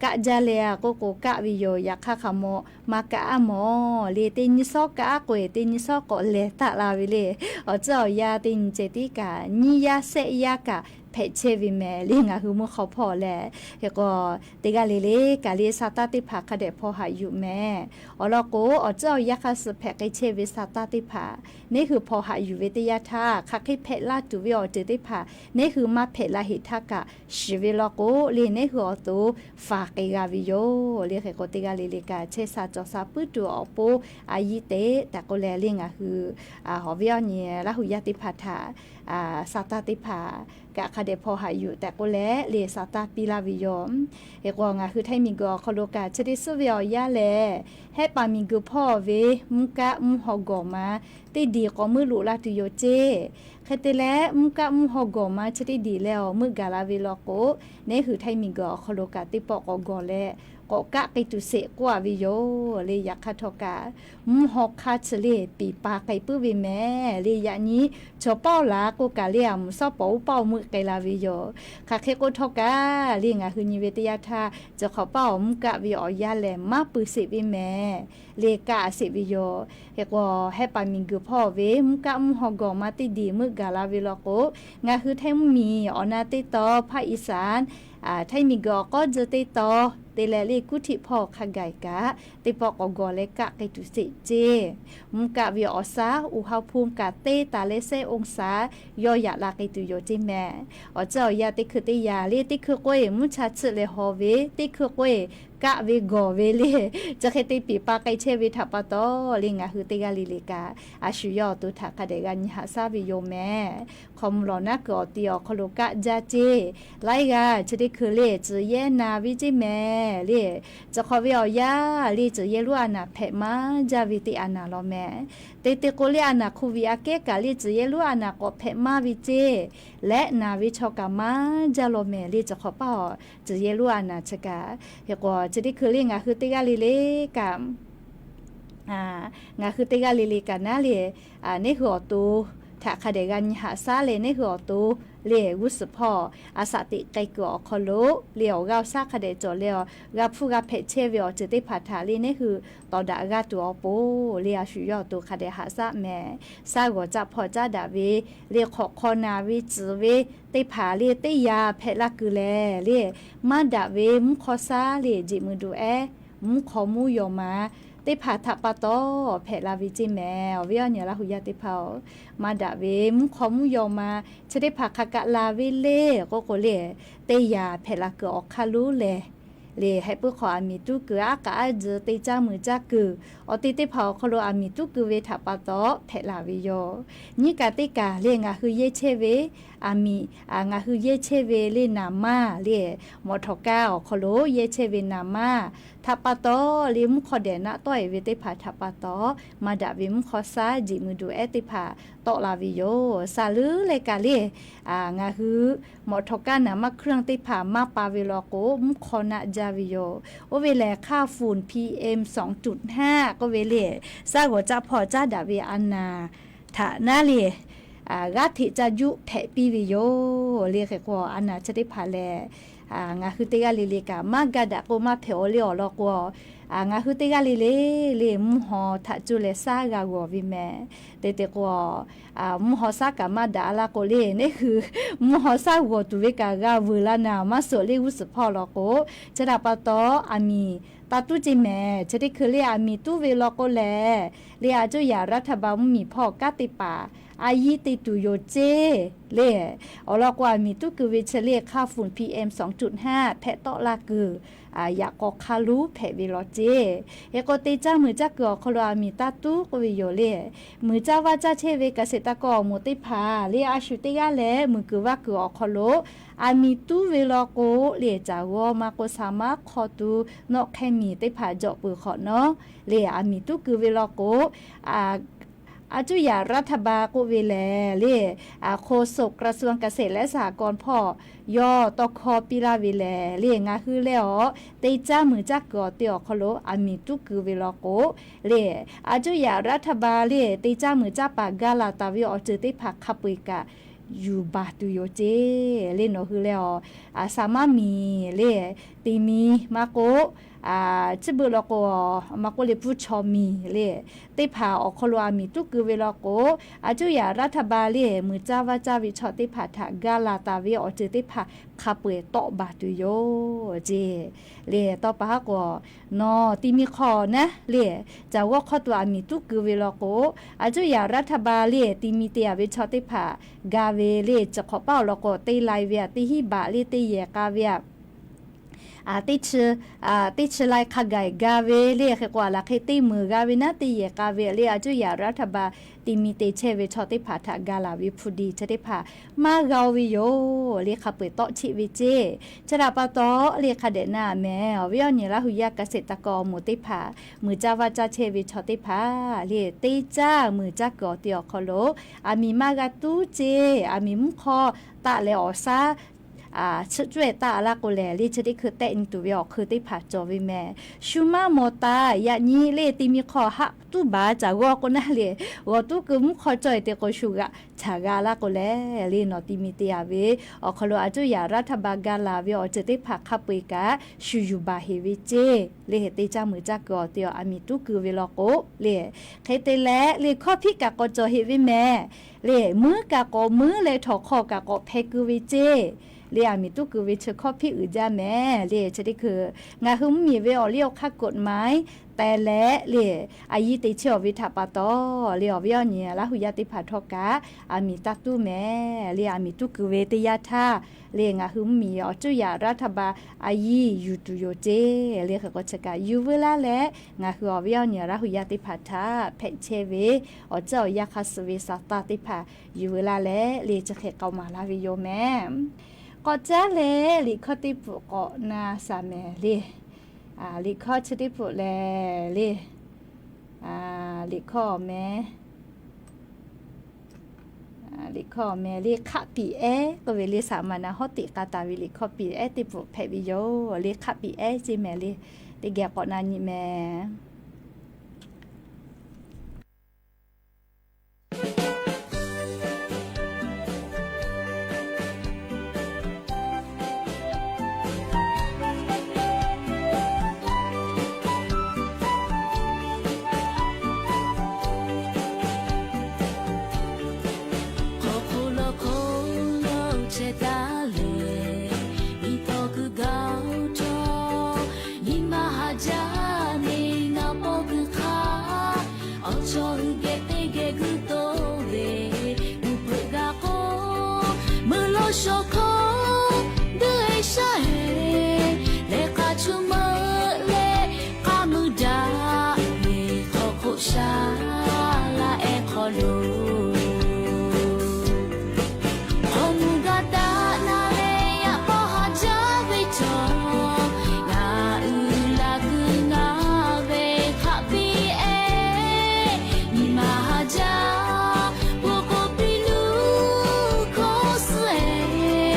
kaˆ jaˇ leh a k'oˆ k'o kaˆ ve yoˬ. Yaꞈ hk'aˇ hk'a mawˬ maˇ kaˆ aˉ mawˬ le, teˇ nyiˇ shawˉ kaˆ aˉ k'o, teˇ nyiˇ shawˉ k'awꞈ lehˬ taˆ la ve le. Awˬ tcuhˉ awˬ yanˇ teˇ nyi ceh tiˉ kaꞈ, nyiˇ yaˇ shehˆ yaˇ kaꞈ hpehꞈ chehˇ ve mehˍ le. Ngaˬ hui mvuhˇ hk'aw hpawˇ lehˬ, hk'e k'o, teˇ g'aˇ le le kaꞈ le sa tanˇ teˇ hpaˍ hk'a dehꞈ hpaw haꞈ yuˬ mehˍ. Awˬ lawn k'o, awˬ tcuhˉ awˬ yanˇ hk'aˇ suh hpehꞈ k'ai chehˇ ve sa tanˇ teˇ hpaˍ, neˇ hui hpaw haꞈ yuˬ ve teˇ yanˇ htaˇ, hk'aˬ hk'e hpehꞈ la tuˬ ve awˬ ceuˬ teˇ hpaˍ neˇ hui maˇ hpehꞈ la heˍ htaˇ kaꞈ, shiˍ ve law k'o le, neˇ hui awˬ to faˍ k'ai g'a ve yoˬ le. Hk'e k'o, teˇ g'aˇ le le kaꞈ chehˇ sha cawˬ sha puiˉ tuˬ awˬ pon a yiˇ teꞈ tehꞈ k'oˆ leh le, ngaˬ hui awˬ viˉ awˬ nyi Laˇ huˍ yaˇ teˇ hpaˍ htaꞈ sa tanˇ teˇ hpaˍ kaꞈ hk'a dehꞈ hpaw haꞈ yuˬ tehꞈ k'oˆ leh le, sa tanˇ piˇ laˇ ve yoˬ. Hk'e k'o, ngaˬ hui Htaiˇ miˬguiˬ awˬ hk'aw lo kaꞈ chi teˇ suhˉ ve awˬ yanˇ lehˬ, Hehˉ paˍ miˬguiˬ hpawˇ ve mvuhˇ kaˆ mvuhˇ haw gawˬ ma teˇ diˬ k'awꞈ meuˆ loꞈ la tuˬ yoˬ ceˇ. Hk'e te leh, mvuhˇ kaˆ mvuhˇ haw gawˬ ma chi teˇ diˬ leh awˬ meuˆ gaˬ la ve law k'o, neˇ hui Htaiˇ miˬguiˬ awˬ hk'aw lo kaꞈ teˇ pawˆ k'awꞈ gawˬ leh, k'awꞈ kaˆ k'ai tuˬ sheˍ k'oˆ a ve yoˬ le. Yaꞈ hk'aˇ htawˇ kaꞈ, mvuhˇ haw hk'aˇ chi le piˍ pa k'ai puiˉ ve mehˍ le. Yaꞈ nyi chaw paˇ awˬ laˬ k'o kaꞈ le, a mvuhˇ shawˉ pawˍ uˉ paˇ awˬ meuˆ k'ai la ve yoˬ. Hk'aˬ hk'e k'o htawˇ kaꞈ le, ngaˬ hui nyi ve teˇ yanˇ htaˇ, chi hk'awꞈ paˇ awˬ mvuhˇ kaˆ ve awˬ yanˇ lehˬ maˇ peuˬ sheˍ ve mehˍ le, kaˆ sheˍ ve yoˬ. Hk'e k'o, Hehˉ paˍ miˬguiˬ hpawˇ ve mvuhˇ kaˆ mvuhˇ haw gawˬ ma teˇ diˬ meuˆ gaˬ la ve law k'o, ngaˬ hui Htaiˇ mvuhˇ miˬ awˬ na teˇ taw ภาคอีสาน, Htaiˇ miˬguiˬ awˬ k'awˉ tzuhˇ teˇ taw te leh le, kuˉ htiꞈ hpawˇ hk'a gaˬ kaꞈ teˇ pawˆ k'awꞈ gawˬ leh kaˆ k'ai tuˬ sheˍ ceˇ. Mvuhˇ kaˆ ve awˬ shaˉ อุณหภูมิ kaꞈ teˇ taˍ leh shehˆ องศา yawˇ yaꞈ la k'ai tuˬ yoˬ ceˇ mehˍ. Awˬ tcuhˉ awˬ yanˇ teˇ hkui teˇ yanˇ le, teˇ hkui k'oˆ-e mvuhˇ cha tsuhˆ leh haw ve, teˇ hkui k'oˆ-e kaˆ ve gawˬ ve le, chi hk'e te piˍ pa k'ai chehˇ ve htaꞈ pa taw le, ngaˬ hui teˇ g'aˇ le le kaꞈ a shu yawˇ awˬ to htaꞈ hk'a dehꞈ g'a nyi haꞈ shaˉ ve yoˬ mehˍ. Hk'aw mvuh lawˬ naˉ kuiˬ awˬ ti awˬ hk'aw lo kaˆ jaˇ ceˇ. Laiˉ g'aˇ chi teˇ hkui le tcuh yehˇ na ve ceˇ mehˍ le. Chi hk'aw ve awˬ yanˇ le, tcuh yehˇ lonˉ a naˍ hpehꞈ maˇ jaˇ ve teˇ a naˍ law mehˍ. Te te k'o le, a naˍ โควิด aꞈ kehˉ kaꞈ le, tcuh yehˇ lonˉ a naˍ k'awꞈ hpehꞈ maˇ ve ceˇ. Leh naˍ ve chaw kaꞈ maˇ jaˇ law mehˍ le. Chi hk'awꞈ paˇ awˬ tcuh yehˇ lonˉ a naˍ chi kaꞈ, hk'e k'o chi teˇ hkui le ngaˬ hui teˇ g'aˇ le le kaꞈ ngaˬ hui teˇ g'aˇ le le kaꞈ naˉ le, neˇ hui awˬ to htaꞈ hk'a dehꞈ g'a nyi haꞈ shaˉ leh, neˇ hui awˬ to le g'uˇ suhˍ hpawˇ a shaꞈ teꞈ k'ai kuiˬ awˬ hk'aw lo le, awˬ g'aˇ awˬ shaˉ hk'a dehꞈ cawˬ leh, awˬ g'aˇ hpfuhˇ g'a hpehꞈ chehˇ ve awˬ ceuˬ teˇ hpaˍ htaꞈ le, neˇ hui tawˍ daꞈ g'a tuˬ awˬ pon le, a shu yawˇ awˬ to hk'a dehꞈ haꞈ shaˉ mehˍ. Shaˉ g'awˬ caˆ hpawˇ caˉ daꞈ ve le, hk'awꞈ hk'aw naˍ ve tcuh ve teˇ hpaˍ le, teˇ yanˇ hpehꞈ la kuiˬ lehˬ le, maˇ daꞈ ve mvuhˇ hk'aw shaˉ le, jeꞈ mui duˬ ehˉ mvuhˇ hk'aw mvuhˇ yaw ma teˇ hpaˍ htaꞈ pa taw hpehꞈ la ve ceˇ mehˍ. Awˬ viˉ awˬ nyi Laˇ huˍ yaˇ teˇ hpaˍ-oˬ, maˇ daꞈ ve mvuhˇ hk'aw mvuhˇ yaw ma chi teˇ hpaˍ hk'a kaꞈ la ve le k'oˆ k'o le, teˇ yanˇ hpehꞈ la kuiˬ awˬ hk'aˇ lonˉ lehˬ le, heh puiˉ hk'aw aˬ miˍ tuˉ kuiˬ aˉ k'aꞈ aˉ tzuh te caˇ mui caˇ kuiˬ awˬ te teˇ hpaˍ awˬ hk'aw lo aˬ miˍ tuˉ keu ve htaꞈ pa taw hpehꞈ la ve yoˬ. Nyiˇ kaꞈ teˇ kaꞈ le, ngaˬ hui yehˇ chehˇ ve aˬ miˍ, ngaˬ hui yehˇ chehˇ ve le naˍ maˇ le, mawꞈ htawꞈ kaˇ awˬ hk'aw lo yehˇ chehˇ ve naˍ maˇ htaꞈ pa taw le, mvuhˇ hk'aw dehꞈ naˆ tawˆ-e ve teˇ hpaˍ htaꞈ pa taw, maˇ daꞈ ve mvuhˇ hk'aw shaˉ jeꞈ mui duˬ ehˉ teˇ hpaˍ tawˆ la ve yoˬ. Saˍ leuˉ leh kaꞈ le, ngaˬ hui mawꞈ htawꞈ kaˇ naˍ maˇ เครื่อง teˇ hpaˍ maˇ pa ve law k'o, mvuhˇ hk'aw naˆ jaˇ ve yoˬ. Oˇ ve lehˬ ค่าฝุ่น พีเอ็ม สองจุดห้า k'oˆ ve le, shaˉ g'awˬ caˆ hpawˇ caˉ daꞈ ve a naˍ htaꞈ naˉ le, g'aˇ hteꞈ caˇ juˆ hpehꞈ piˇ ve yoˬ le. Hk'e k'o, a naˍ chi teˇ hpaˍ lehˬ, ngaˬ hui teˇ g'aˇ le le kaꞈ maˇ ga daꞈ k'o maˇ hpehꞈ-o le awˬ lawn k'o, ngaˬ hui teˇ g'aˇ le le le mvuhˇ haw htaꞈ cuˇ leh shaˉ g'a g'awˬ ve mehˍ. Te te k'o, mvuhˇ haw shaˉ kaꞈ maˇ daꞈ la k'o le, neˇ hui mvuhˇ haw shaˉ g'awˬ tuˬ ve kaꞈ g'a vuiˬ la naˍ maˇ suhˍ le g'uˇ suhˍ hpawˇ law k'o, chi htaꞈ pa taw aˬ miˍ taˇ tuˉ ceˇ mehˍ. Chi teˇ hkui le aˬ miˍ tuˉ ve law k'o lehˬ, le a cuˇ yaꞈ รัฐบาล mvuhˇ miˬ hpawˇ kanˉ te paˍ a yiˇ te tuˬ yoˬ ceˇ le. Awˬ lawn k'o, aˬ miˍ tuˉ kuiˬ ve chi le ค่าฝุ่น พีเอ็ม สองจุดห้า hpehꞈ tawˆ la kuiˬ yaꞈ k'aw hk'aˇ lonˉ hpehꞈ ve law ceˇ. Hk'e k'o, te caˇ muiˬ caˇ kuiˬ awˬ hk'aw lo aˬ miˍ taˇ tuˉ k'oˆ ve yoˬ le. Muiˬ caˇ vaˇ caˇ chehˇ ve เกษตรกร awˬ moˍ teˇ hpaˍ le, a shu teˇ g'aˇ leh muiˬ kuiˬ vaˇ kuiˬ awˬ hk'aw lo aˬ miˍ tuˉ ve law k'o le, caˬ g'awˇ maˇ k'o, shaˍ maˇ hk'aw tuˬ nawˆ hk'e miˬ teˇ hpaˍ jawꞈ peuˬ hk'awꞈ nawˉ le, aˬ miˍ tuˉ kuiˬ ve law k'o, a cuˇ yaꞈ รัฐบาล k'oˆ ve lehˬ le, โฆษกกระทรวงเกษตรและสหกรณ์ hpawˇ yawˇ tawˇ hkawˇ piˇ laˇ ve lehˬ le, ngaˬ hui leh awˬ te caˇ muiˬ caˇ kuiˬ awˬ te awˬ hk'aw lo aˬ miˍ tuˉ kuiˬ ve law k'o le, a cuˇ yaꞈ รัฐบาล le te caˇ muiˬ caˇ paˍ ga laˬ taˍ ve awˬ ceuˬ teˇ hpaˍ hk'a peu-eˬ kaꞈ yuˬ baˬ tuˬ yoˬ ceˇ le. Nawˬ hui leh awˬ shaˍ maˇ miˬ le, tiˍ miˬ maˇ k'oˆ, chi beuꞈ law k'o, a ma k'oˆ le, pfuhˇ chaw miˬ le, teˇ hpaˍ awˬ hk'aw lo aˬ miˍ tuˉ keu ve law k'o, a cuˇ yaꞈ รัฐบาล le, muiˬ caˇ vaˇ caˇ ve chaw teˇ hpaˍ htaꞈ ga laˬ taˍ ve awˬ ceuˬ teˇ hpaˍ hk'a peu-eˬ tawˆ baˬ tuˬ yoˬ ceˇ. Le tawˇ pa haˉ k'o, nawˬ ti mi hk'aw naˉ le, caˬ g'awˇ hk'aw tuˬ aˬ miˍ tuˉ keu ve law k'o, a cuˇ yaꞈ รัฐบาล le, ti mi te yaꞈ ve chaw teˇ hpaˍ ga ve le, chi hk'awꞈ paˉ awˬ lawn k'o, teˇ lai ve aꞈ, teˇ hinˉ baꞈ le, teˇ yehˬ k'a ve aꞈ, teˇ chi, teˇ chi lai hk'a gaˬ ga ve le, hk'e k'o a laˬ hk'e teˇ meunˍ g'a ve naˉ, teˇ yehˬ k'a ve le, a cuˇ yaꞈ รัฐบาล ti mi te chehˇ ve chaw teˇ hpaˍ htaꞈ ga laˬ ve hpu de chi teˇ hpaˍ maˇ g'a-o ve yoˬ le, hk'a peu-eˬ tawˆ cheˆ ve ceˇ. Chi htaꞈ pa taw le, hk'a dehꞈ na mehˍ, awˬ viˉ awˬ nyi Laˇ hu yaˇ เกษตรกร awˬ moˍ teˇ hpaˍ, muiˬ caˇ vaˇ caˇ chehˇ ve chaw teˇ hpaˍ le, teˇ caˇ muiˬ caˇ kuiˬ awˬ te awˬ hk'aw lo aˬ miˍ maˇ g'a tuˉ ceˇ. Aˬ miˍ mvuhˇ hk'aw taˆ leh awˬ shaˉ chiˆ cuˇ-e taˆ laˇ k'o lehˬ le, chi teˇ hkui tehˆ nyi tuˬ ve awˬ hk'eun teˇ hpaˍ cawˬ ve mehˍ. Shu maˇ mawˬ taˍ. Yaꞈ nyi le, ti mi hk'aw haˆ tuˉ baˬ caˬ g'awˇ k'o naˉ le, g'awˬ tuˉ keu mvuhˇ hk'aw cawˬ-e te k'o, shu g'aꞈ chaˬ g'a laˇ k'o lehˬ le, nawˬ ti mi te yaꞈ ve awˬ hk'aw lo a cuˇ yaꞈ รัฐบาล ga laˬ ve awˬ ceuˬ teˇ hpaˍ hk'a peu-eˬ kaꞈ shu yuˬ baˬ heˍ ve ceˇ. Le teˇ caˇ muiˬ caˇ kuiˬ awˬ te aˬ miˍ tuˉ keu ve law k'o le, hk'e te leh le, hkawˇ hpiˆ kaꞈ k'awꞈ cawˬ heˍ ve mehˍ. Le muiˉ kaꞈ k'awꞈ muiˉ leh htawnˍ hk'aw kaꞈ k'awꞈ hpeh keu ve ceˇ. Le aˬ miˍ tuˉ keu ve chi hkawˇ hpiˆ uiˍ jaˇ mehˍ. Le chi teˇ hkui ngaˬ hui mvuhˇ miˬ ve awˬ liˇ awˬ hk'aˇ กฎหมาย teh leh le, a yiˇ te chehˇ-aˬ ve htaꞈ pa taw le, awˬ viˉ awˬ nyi Laˇ hu yaˇ teˇ hpaˍ htawˇ kaꞈ aˬ miˍ taˇ tuˉ mehˍ. Le aˬ miˍ tuˉ keu ve teˇ yanˇ htaˇ le, ngaˬ hui mvuhˇ miˬ awˬ cuˇ yaꞈ รัฐบาล a yiˇ yuˬ tuˬ yoˬ ceˇ. Le hk'e k'o chi kaꞈ yuˬ veu laˇ leh, ngaˬ hui awˬ viˉ awˬ nyi Laˇ hu yaˇ teˇ hpaˍ htaꞈ hpehꞈ chehˇ ve awˬ ceuˬ awˬ yanˇ hk'aˇ suh ve saˍ taˇ teˇ hpaˍ yuˬ veu laˇ leh le, chi hk'e k'aoˍ maˍ laˇ ve yoˬ mehˍ. K'awꞈ caˉ leh liꞈ hkawˇ teˇ pfuhꞈ k'awꞈ na shaˍ mehˍ le. Liꞈ hkawˇ chi teˇ pfuhꞈ lehˬ le, liꞈ hkawˇ awˬ meh, liꞈ hkawˇ awˬ meh le, hk'aˆ piˍ ehˉ k'oˆ ve le, saˍ maˍ na hawˉ teꞈ k'a taˍ ve liꞈ hkawˇ piˍ ehˉ teˇ pfuhꞈ hpehꞈ ve yoˬ le. Hk'aˆ piˍ ehˉ ceˇ mehˍ le, teˇ geh k'awꞈ na nyi mehˍ. Hk'aw hk'oˆ lawˬ hk'oˆ lo chehˇ taˍ le, iˉ tawˇ kuiˬ gaˬ-oˬ htawˇ, nyi ma haˍ jaˇ ve ngaˬ pawˇ kuiˬ hk'aˇ, awˬ chaw hui geh teˇ geh guˇ tawˆ ve, uˉ peunˍ g'a k'o, meuˇ lawˇ shawˍ hkawˇ duˇ e shaˉ heˍ leh, k'a chu meuꞈ leh k'a meuˇ daꞈ ve hk'aw hk'oˆ shaˉ laˇ ehˉ hk'aw lo, hk'aw nuˇ gaˇ taˍ na leh yaꞈ pawˆ haˍ jaˇ ve chaw, ngaˬ uiˍ la kuiˬ ngaˬ ve hk'aˆ piˍ ehˉ, nyi ma haˍ jaˇ, po k'o piˇ luˬ hkawˇ suh e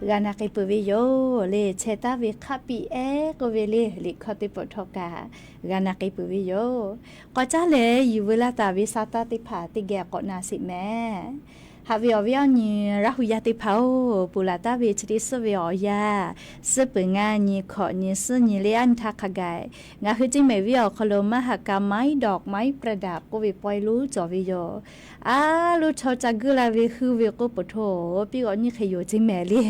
g'a na k'ai peuˬ ve yoˬ le. Chehˇ taˍ ve hk'a piˇ ehˉ k'oˆ ve le, liꞈ hkawˇ teˇ pawˆ htawˇ kaꞈ g'a na k'ai peuˬ ve yoˬ. K'awꞈ caˉ lehˬ, yuˬ veu laˇ taˍ ve sa taˇ teˇ hpaˍ teˇ geh k'awꞈ na sheˍ mehˍ. Haꞈ ve awˬ viˉ awˬ nyi Laˇ hu yaˇ teˇ hpaˍ-oˬ, ponˬ laˬ taˍ ve chi teˇ suhˉ ve awˬ yanˇ, suhˉ peuˬ ngaˇ nyi, hkawꞈ nyi, suhˉ nyi le aˉ nyi htaˇ hk'a gaˬ, ngaˬ hui ceˇ mehˍ viˉ awˬ hk'aw lo มหกรรมไม้ดอกไม้ประดับ k'oˆ ve pawehˇ lonˉ cawˬ ve yoˬ. A loˉ chaw ca guiˇ la ve hui ve k'oˆ peuˬ hto, piˇ g'awꞈ nyi hk'e yoˬ ceˇ mehˍ le.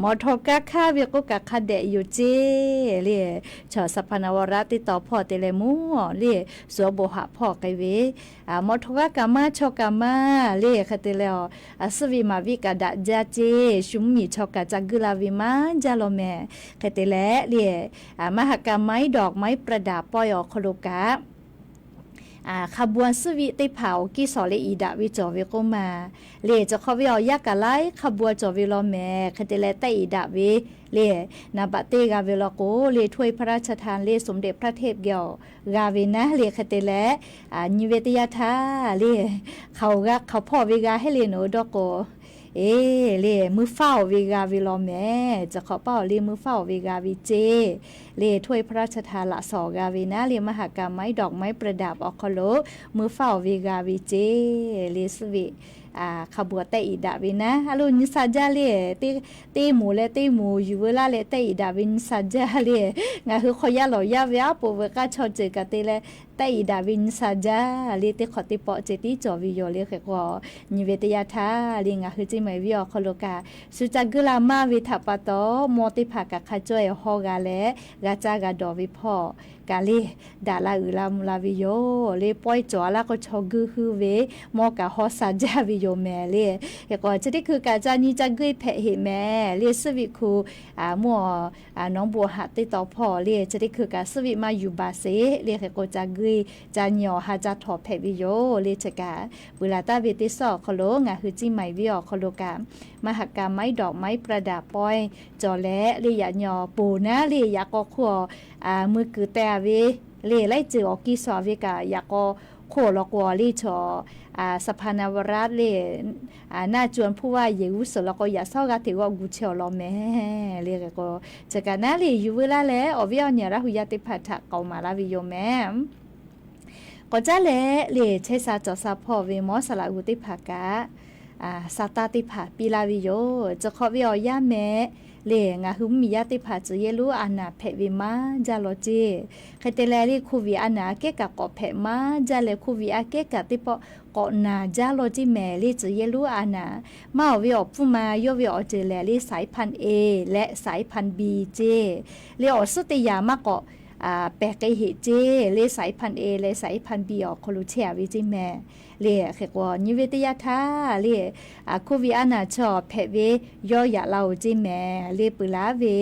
Mawˬ htaw kaˇ hkaˇ ve k'oˆ kaꞈ hk'a dehꞈ yoˬ ceˇ le. Chaw สถาปนาวัตร teˇ taw hpawˇ te leh mawˬ le, suhˍ awˬ bon haꞈ hpawˇ k'ai ve, mawˬ htaw g'aˇ kaꞈ maˇ chaw kaꞈ maˇ le hk'e te leh, suhˉ ve maˍ viˉ kaꞈ daꞈ jaˇ ceˇ, shu mvuhˇmiˬ chaw kaꞈ ca guiˇ la ve maˇ jaˇ law mehˍ. Hk'e te leh le, มหกรรมไม้ดอกไม้ประดับ pawehˇ awˬ hk'aw lo kaꞈ ขบวน suhˉ viˆ teˇ hpaˍ awˬ kiˇ sawˍ leh iˍ daꞈ ve cawˬ ve k'oˆ ma le. Chi hk'awꞈ ve awˬ yanˇ kaꞈ laiˉ ขบวน cawˬ ve law mehˍ. Hk'e te leh tehˆ iˍ daꞈ ve le, naˍ baꞈ teˇ g'a ve law k'o le, ถ้วยพระราชทาน le สมเด็จพระเทพ geh awˬ g'a ve naˉ le. Hk'e te leh, nyi ve teˇ yanˇ htaˇ le, hk'aˬ g'a hk'aˬ hpawˇ ve g'a heˆ le nawˬ hui dawˇ k'o, eˬ le, mvuhˇ faˉ awˬ ve g'a ve law mehˍ. Chi hk'awꞈ paˇ awˬ le mvuhˇ faˉ awˬ ve g'a ve ceˇ le. ถ้วยพระราชทาน laꞈ sawˍ g'a ve naˉ le, มหกรรมไม้ดอกไม้ประดับ awˬ hk'aw lo mvuhˇ faˉ awˬ ve g'a ve ceˇ le. Suhˉ ve ขบวน tehˆ iˍ daꞈ ve naˉ, a loˉ nyi sa jaˇ le, teˇ moˍ leh teˇ moˍ yuˬ veu laˇ leh tehˆ iˍ daꞈ ve nyi sa jaˇ le. Ngaˬ hui hk'aw yaˇ lawˬ yaˇ ve aˉ poꞈ veuꞈ k'aˇ chaw ceuˬ kaꞈ te leh tehˆ iˍ daꞈ ve nyi sa jaˇ le. Teˇ hk'awꞈ teˇ pawˆ ceh tiˉ cawˬ ve yoˬ le. Hk'e k'o, nyi ve teˇ yanˇ htaˇ le ngaˬ hui ceˇ mehˍ viˉ awˬ hk'aw lo kaꞈ, shu ca guiˇ la maˇ ve htaꞈ pa taw, mawˇ teˇ hpaˍ kaꞈ hk'a cawˇ-e hawˇ g'a leh, g'a caˇ g'a dawˬ ve hpawˇ kaꞈ le, daꞈ la uiˍ la mvuh la ve yoˬ le. Pawehˇ cawˬ a laˇ k'o, chaw guiˇ hui ve mawˇ kaꞈ hawˇ sa jaˇ ve yoˬ mehˍ le. Hk'e k'o, chi teˇ hkui kaꞈ ca nyi ca guiˇ hpehꞈ heˆ mehˍ le. Suhˉ viˆ hku mvuhˇ awˬ nawˉ bon haꞈ teˇ taw hpawˇ le, chi teˇ hkui kaꞈ suhˉ viˆ maˇ yuˬ baˬ sheˍ le. Hk'e k'o, ca guiˇ ca nyi awˬ ha ca htawꞈ hpehꞈ ve yoˬ le. Chi kaꞈ, peuˬ laˬ taˍ ve teˇ suhˉ awˬ hk'aw lo ngaˬ hui ceˇ mehˍ viˉ awˬ hk'aw lo kaꞈ, มหกรรมไม้ดอกไม้ประดับ pawehˇ cawˬ leh le, yaꞈ nyi awˬ ponˬ naˉ le, yaꞈ k'aw hk'oˆ awˬ mui kuiˬ teh a ve le, laiˉ ceuˬ awˬ kiˇ sawˍ ve kaꞈ yaꞈ k'aw hk'oˆ awˬ lawn k'o le, chaw สถาปนาวัตร le, naˆ co hpuˇ vaˇ yehˬ g'uˇ suhˍ lawn k'o, yaꞈ shawˉ g'aˇ hteꞈ g'awˆ gu chehˇ awˬ lawn mehˍ le. Hk'e k'o, chi kaꞈ naˉ le yuˬ veu laˇ leh awˬ viˉ awˬ nyi Laˇ hu yaˇ teˇ hpaˍ htaꞈ k'aoˍ maˍ laˇ ve yoˬ mehˍ. K'awꞈ caˉ leh le, chehˇ sha cawˬ sha hpawˇ ve mawˇ saˍ laꞈ g'u teˇ hpaˍ kaꞈ, sa taˇ teˇ hpaˍ piˇ laˇ ve yoˬ. Chi hk'awꞈ ve awˬ yanˇ mehˍ le, ngaˬ hui mvuhˇmiˬ yaˇ teˇ hpaˍ tcuh yehˇ lonˉ a naˍ hpehꞈ ve maˇ jaˇ law ceˇ. Hk'e te leh le, โควิด a naˍ aꞈ kehˉ kaꞈ k'awꞈ hpehꞈ maˇ jaˇ leh, โควิด aꞈ kehˉ kaꞈ teˇ pawˆ k'awꞈ naˍ jaˇ law ceˇ mehˍ le. Tcuh yehˇ lonˉ a naˍ maˇ awˬ ve awˬ hpfuhˇ ma yawˇ ve awˬ ceuˬ lehˬ le, สายพันธุ์ A และ สายพันธุ์ B ceˇ. Le awˬ suhˉ teˇ yanˇ maˇ k'awꞈ pehˬ k'ai heˆ ceˇ le, สายพันธุ์ A และ สายพันธุ์ B awˬ hk'aw lo chehˇ a ve ceˇ mehˍ le. Hk'e k'o, nyi ve teˇ yanˇ htaˇ le, โควิด a naˍ chi awˬ hpehꞈ ve yawˇ yaꞈ la oˬ ceˇ mehˍ le. Peuˬ laˬ ve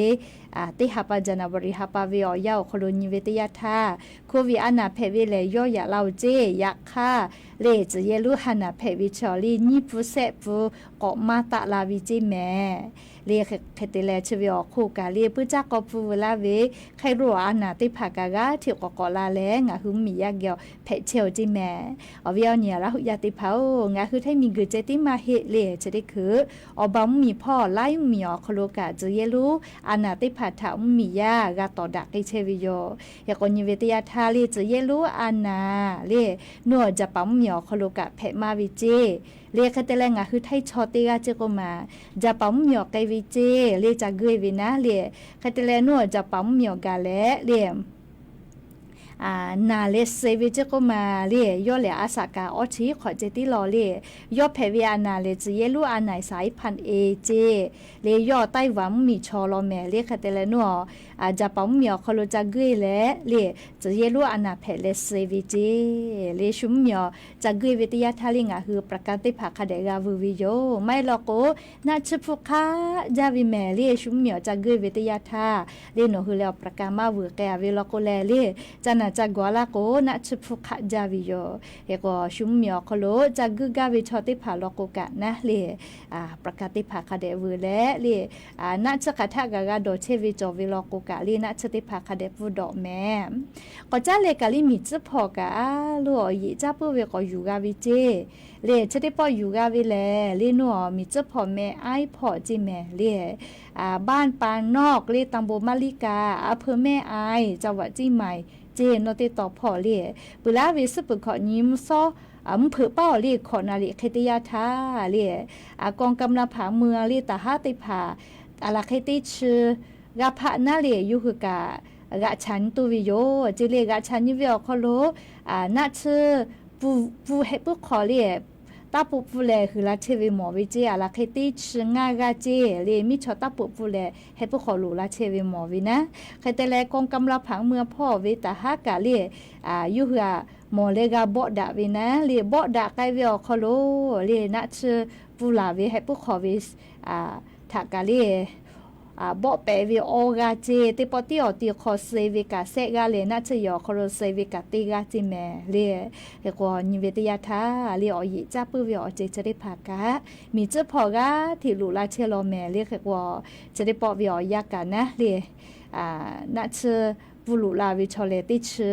teˇ ha pa January ha pa ve awˬ yanˇ awˬ hk'aw lo nyi ve teˇ yanˇ htaˇ, โควิด a naˍ hpehꞈ ve lehˬ yawˇ yaꞈ la oˬ ceˇ. Yaꞈ hk'aˇ le, tcuh yehˇ lonˉ ha naˍ hpehꞈ ve chaw le nyiˇ hpu shehˆ hpu k'awꞈ maˇ taˆ la ve ceˇ mehˍ le. Hk'e te leh chi ve awˬ hk'oˆ kaꞈ le, puiˇ caˇ k'aw pfuhˇ veu laˇ ve hk'e lo a naˍ teˇ hpaˍ kaꞈ g'aˇ hteꞈ k'awꞈ k'awꞈ la leh ngaˬ hui mvuhˇmiˬ yaˇ geh awˬ hpehꞈ chehˇ oˬ ceˇ mehˍ. Awˬ viˉ awˬ nyi Laˇ hu yaˇ teˇ hpaˍ-oˬ, ngaˬ hui hteˇ miˬ guiˬ ceh tiˉ maˇ heˆ le. Chi teˇ hkui awˬ ba mvuhˇmiˬ hpawˇ laiˉ mvuhˇmiˬ awˬ hk'aw lo kaꞈ tcuh yehˇ lonˉ a naˍ teˇ hpaˍ htaꞈ mvuhˇmiˬ yaˇ g'a tawˍ daꞈ k'ai chehˇ ve yoˬ. Hk'e k'o, nyi ve teˇ yanˇ htaˇ le, tcuh yehˇ lonˉ a naˍ le, nuˇ awˬ Jaˍpaˍ mvuhˇmiˬ awˬ hk'aw lo kaꞈ hpehꞈ maˇ ve ceˇ le. Hk'e te leh ngaˬ hui htaiˇ chaw teˇ g'aˇ ceˇ k'oˆ ma, Jaˍpaˍ mvuhˇmiˬ awˬ k'ai ve ceˇ le, ca guiˇ ve naˉ le. Hk'e te leh nuˇ awˬ Jaˍpaˍ mvuhˇmiˬ awˬ gaˬ leh le, naˍ leh suh ve ceˇ k'oˆ ma le, yawˇ lehˬ a shaꞈ kaꞈ awˇ chi hk'awꞈ ceh tiˉ law le. Yawˇ hpehꞈ ve a naˍ lehˬ tcuh yehˇ lonˉ a naˍ สายพันธุ์ A ceˇ le. Yawˇ ไต้หวัน mvuhˇmiˬ chaw law mehˍ le. Hk'e te leh nuˇ awˬ Jaˍpaˍ mvuhˇmiˬ awˬ hk'aw lo ca guiˇ leh le, tcuh yehˇ lonˉ a naˍ hpehꞈ leh suh ve ceˇ le. Shu mvuhˇmiˬ awˬ ca guiˇ ve teˇ yanˇ htaˇ le, ngaˬ hui ประกัน teˇ hpaˍ hk'a dehꞈ g'a veu ve yoˬ. Maˇ heˆ law k'o, naˆ tsuhˇ hpfuhˇ hk'aˆ jaˇ ve mehˍ le. Shu mvuhˇmiˬ awˬ ca guiˇ ve teˇ yanˇ htaˇ le, nawˬ hui leh awˬ ประกัน maˇ veuˬ k'ai a ve law k'o leh le, ca naˬ ca gawˬ laˇ k'o, naˆ tsuhˇ hpfuhˇ hk'aˆ jaˇ ve yoˬ. Hk'e k'o, shu mvuhˇmiˬ awˬ hk'aw lo ca guiˇ gaˇ ve chaw teˇ hpaˍ law k'o kaꞈ naˉ le, ปลาคาร์ป teˇ hpaˍ hk'a dehꞈ veuˬ leh le, naˆ tsuhˇ hk'aˬ htaˆ kaꞈ g'a dawˬ chehˇ ve cawˬ ve law k'o kaꞈ le, naˆ tsuhˇ teˇ hpaˍ hk'a dehꞈ pfuhˇ dawꞈ mehˍ. K'awꞈ caˉ leh kaꞈ le, miˬ tcuhˉ hpawˇ kaꞈ a loˬ awˬ yeꞈ caˇ puiˉ ve k'awꞈ yuˬ g'a ve ceˇ le, chi teˇ pawˆ yuˬ g'a ve lehˬ le, nawˬ miˬ tcuhˉ hpawˇ meh aiˉ hpawˇ ceˇ mehˍ le, บ้านปากนอก le ตำบลมะลิกา อำเภอแม่อาย จังหวัดเชียงใหม่ ceˇ. Nawˬ teˇ taw hpawˇ le, peuˬ laˇ ve suhˉ peuˬ hkawꞈ nyi mvuhˇ shawˉ mvuhˇ hpeuꞈ paˉ awˬ le hkawꞈ naˍ riˍ hk'e teˇ yanˇ htaˇ le, กองกำลังผังเมือง le taˍ haˉ teˇ hpaˍ a laˬ hk'e teˇ chi g'a hpaˆ naˉ le, yawˇ hui kaꞈ g'aꞈ chaꞈ nyi tuˬ ve yoˬ ceˇ le. G'aꞈ chaꞈ nyi ve awˬ hk'aw lo naˆ tsuhˇ pfuhˇ heh puiˉ hk'aw le, taˇ poꞈ pfuhˇ leh huiˬ la chehˇ ve mawˬ ve ceˇ. A laˬ hk'e teˇ chi ngaˇ g'aˇ ceˇ le, miˇ chaw taˇ poꞈ pfuhˇ leh heh puiˉ hk'aw loꞈ la chehˇ ve mawˬ ve naˉ. Hk'e te leh กองกำลังผังเมือง hpawˇ ve taˍ haˉ kaꞈ le, yawˇ hui aꞈ mawˬ leh g'a bawˆ daꞈ ve naˉ le, bawˆ daꞈ k'ai ve awˬ hk'aw lo le, naˆ tsuhˇ pfuhˇ laˬ ve heh puiˉ hk'aw ve htaꞈ kaꞈ le, bawˆ pehˍ ve awˇ g'aˇ ceˇ. Teˇ pawˆ tiˉ awˬ ti hk'aw suh ve kaꞈ shehˆ g'aˇ leh, naˆ tsuhˇ yehˬ awˬ hk'aw lo suh ve kaꞈ teˇ g'aˇ ceˇ mehˍ le. Hk'e k'o, nyi ve teˇ yanˇ htaˇ le, awˬ yeꞈ caˇ puiˉ ve awˬ ceuˬ chi teˇ hpaˍ kaꞈ, miˬ tcuhˉ hpawˇ g'aˇ hteꞈ loꞈ la chehˇ law mehˍ le. Hk'e k'o, chi teˇ pawˆ ve awˬ yanˇ kaꞈ naˉ le, naˆ tsuhˇ pfuhˇ loꞈ la ve chaw lehˬ teˇ chi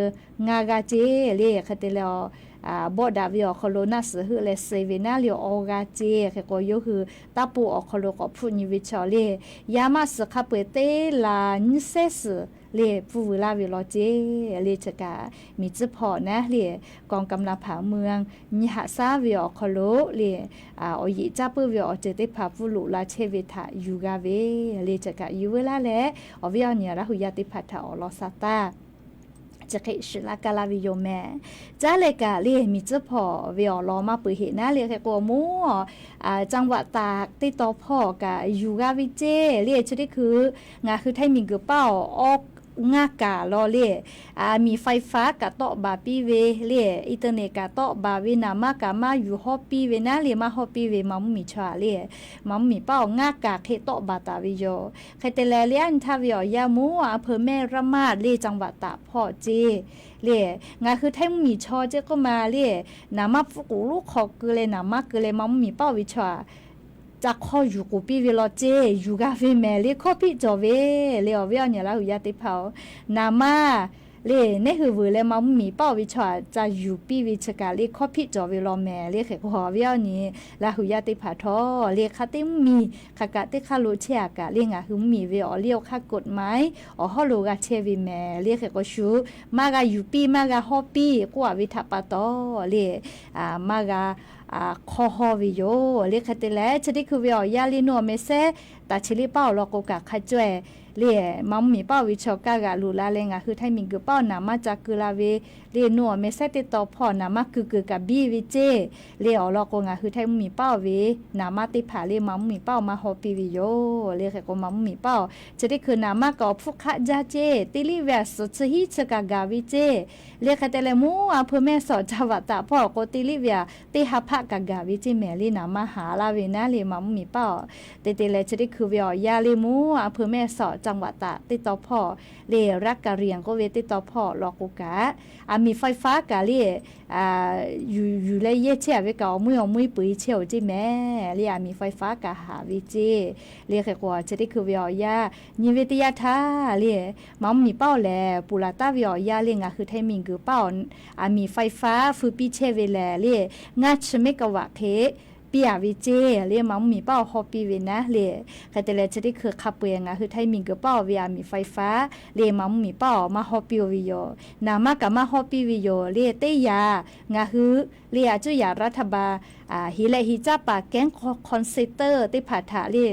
ngaˇ g'aˇ ceˇ le. Hk'e te leh, bawˆ daꞈ ve awˬ hk'aw lo naˆ suhˍ heuˆ leh suh ve naˉ le, awˇ g'aˇ ceˇ. Hk'e k'o, yawˇ hui taˇ poꞈ awˬ hk'aw lo k'awꞈ hpfuhˆ nyi ve chaw le, yaˇ maˆ suhˍ hk'a peu-eˬ teˇ laˬ nyiˇ shehˉ suhˍ le pfuhˇ veuˬ laˇ ve law ceˇ le. Chi kaꞈ miˬ tcuhˉ hpawˇ naˉ le, กองกำลังผังเมือง nyi haꞈ shaˉ ve awˬ hk'aw lo le, awˬ yeꞈ caˇ puiˉ ve awˬ ceuˬ teˇ hpaˍ pfuhˇ loꞈ la chehˇ ve htaꞈ yuˬ g'a ve le. Chi kaꞈ yuˬ veu laˇ leh, awˬ viˉ awˬ nyi Laˇ huˍ yaˇ teˇ hpaˍ htaꞈ awˬ lawn sha taˇ chi hk'e shiˍ laˇ kaˇ laˇ ve yoˬ mehˍ. Caˉ leh kaꞈ le, miˬ tcuhˉ hpawˇ ve awˬ lawn maˇ peuˬ heˆ naˉ le. Hk'e k'o, mawˇ จังหวัดตาก teˇ taw hpawˇ kaꞈ yuˬ g'a ve ceˇ le. Chi teˇ hkui ngaˬ hui Htaiˇ miˬguiˬ paˉ awˬ awˇ ngaˇ kaˍ law le, aˬ miˍ ไฟฟ้า kaꞈ tawˆ baˬ piˇ ve le, internet kaꞈ tawˆ baˬ ve, naˍ maˇ kaꞈ maˇ yuˬ hawˇ piˇ ve naˉ le, maˇ hawˇ piˇ ve, maˇ mvuhˇmiˬ chaw aꞈ le, maˇ mvuhˇmiˬ paˉ awˬ ngaˇ kaˍ hk'e tawˆ baˬ taˍ ve yoˬ. Hk'e te leh, le a nyi htaˇ ve awˬ yanˇ mawˇ อำเภอแม่ระมาด le จังหวัดตาก hpawˇ ceˇ le, ngaˬ hui Htaiˇ mvuhˇmiˬ chaw ceˇ k'oˆ ma le, naˍ maˇ pfuhˇ k'oˍ lonˉ hk'aw keu leh naˍ maˇ keu leh maˇ mvuhˇmiˬ paˉ awˬ ve chaw aꞈ ca hk'awˇ yuˬ k'oˍ piˇ ve law ceˇ, yuˬ g'a ve mehˍ le, hkawˇ hpiˆ cawˬ ve le. Awˬ viˉ awˬ nyi Laˇ huˍ yaˇ teˇ hpaˍ-oˬ, naˍ maˇ le, neˉ hui vuiˬ leh maˇ mvuhˇmiˬ paˉ awˬ ve chaw aꞈ ca yuˬ piˇ ve chi kaꞈ le, hkawˇ hpiˆ cawˬ ve law mehˍ le. Hk'e k'o, awˬ viˉ awˬ nyi Laˇ huˍ yaˇ teˇ hpaˍ htawˇ le, hk'a teˇ mvuhˇmiˬ hk'a kaꞈ teˇ hk'aˇ lo chehˇ aꞈ kaꞈ le, ngaˬ hui mvuhˇmiˬ ve awˬ liˇ awˬ hk'aˇ กฎหมาย awˬ hawˉ lo g'a chehˇ ve mehˍ le. Hk'e k'o, shu maˇ g'a yuˬ piˇ, maˇ g'a hawˇ piˇ k'oˆ a ve htaꞈ pa taw le, maˇ g'a hk'awˇ hawˇ ve yoˬ le. Hk'e te leh, chi teˇ hkui ve awˬ yanˇ le, nawˬ awˬ meh sehˉ taˍ chi le paˉ awˬ lawn k'o kaꞈ hk'a caweh le, maˇ mvuhˇmiˬ paˉ awˬ ve chaw kaˇ g'aꞈ loꞈ la leh ngaˬ hui Htaiˇ miˬguiˬ paˉ awˬ naˍ maˇ ca keu la ve le, nawˬ awˬ meh sehˉ teˇ taw hpawˇ naˍ maˇ keu keu kaꞈ biˇ ve ceˇ le. Awˬ lawn k'o, ngaˬ hui Htaiˇ mvuhˇmiˬ paˉ awˬ ve naˍ maˇ teˇ hpaˍ le, maˇ mvuhˇmiˬ paˉ awˬ maˇ hawˇ piˇ ve yoˬ le. Hk'e k'o, maˇ mvuhˇmiˬ paˉ awˬ chi teˇ hkui naˍ maˇ kaꞈ awˬ hpfuhˇ hk'aˆ jaˇ ceˇ, teˇ liˇ ve aꞈ suhˍ chi hiˉ chi kaꞈ gaˬ ve ceˇ le. Hk'e te leh, mawˇ อำเภอแม่สอด จังหวัดตาก hpawˇ awˬ k'o, teˇ liˇ ve aꞈ teˇ ha hpaˆ kaꞈ gaˬ ve ceˇ mehˍ le, naˍ maˇ haˍ laˇ ve naˉ le, maˇ mvuhˇmiˬ paˉ awˬ. Te te leh, chi teˇ hkui ve awˬ yanˇ le, mawˇ อำเภอแม่สอด จังหวัดตาก teˇ taw hpawˇ le, รัฐกะเหรี่ยง k'oˆ ve teˇ taw hpawˇ law k'o kaꞈ, aˬ miˍ ไฟฟ้า kaꞈ le, yuˬ yuˬ leh yehˇ chehˇ a ve kaꞈ awˬ meuˇ awˬ meuˇ peuˬ e chehˇ oˬ ceˇ mehˍ le, aˬ miˍ ไฟฟ้า kaꞈ haˍ ve ceˇ le. Hk'e k'o, chi teˇ hkui ve awˬ yanˇ nyi ve teˇ yanˇ htaˇ le, maˇ mvuhˇmiˬ paˉ awˬ lehˬ, ponˬ laˬ taˍ ve awˬ yanˇ le, ngaˬ hui Htaiˇ miˬguiˬ paˉ awˬ aˬ miˍ ไฟฟ้า feu piˇ chehˇ ve lehˬ le, ngaˇ chi เมกะวัตต์ hk'e piˇ a ve ceˇ le, maˇ mvuhˇmiˬ paˉ awˬ hawˇ piˇ ve naˉ le. Hk'e te leh, chi teˇ hkui hk'a peu-eˬ ngaˬ hui Htaiˇ miˬguiˬ paˉ awˬ ve aˬ miˍ ไฟฟ้า le, maˇ mvuhˇmiˬ paˉ awˬ maˇ hawˇ piˇ oˬ ve yoˬ. Naˍ maˇ kaꞈ maˇ hawˇ piˇ ve yoˬ le. Teˇ yanˇ ngaˬ hui le, aˬ cuˇ yaꞈ รัฐบาล heˍ leh heˍ caˇ paˍ แก๊ง call center teˇ hpaˍ htaꞈ le,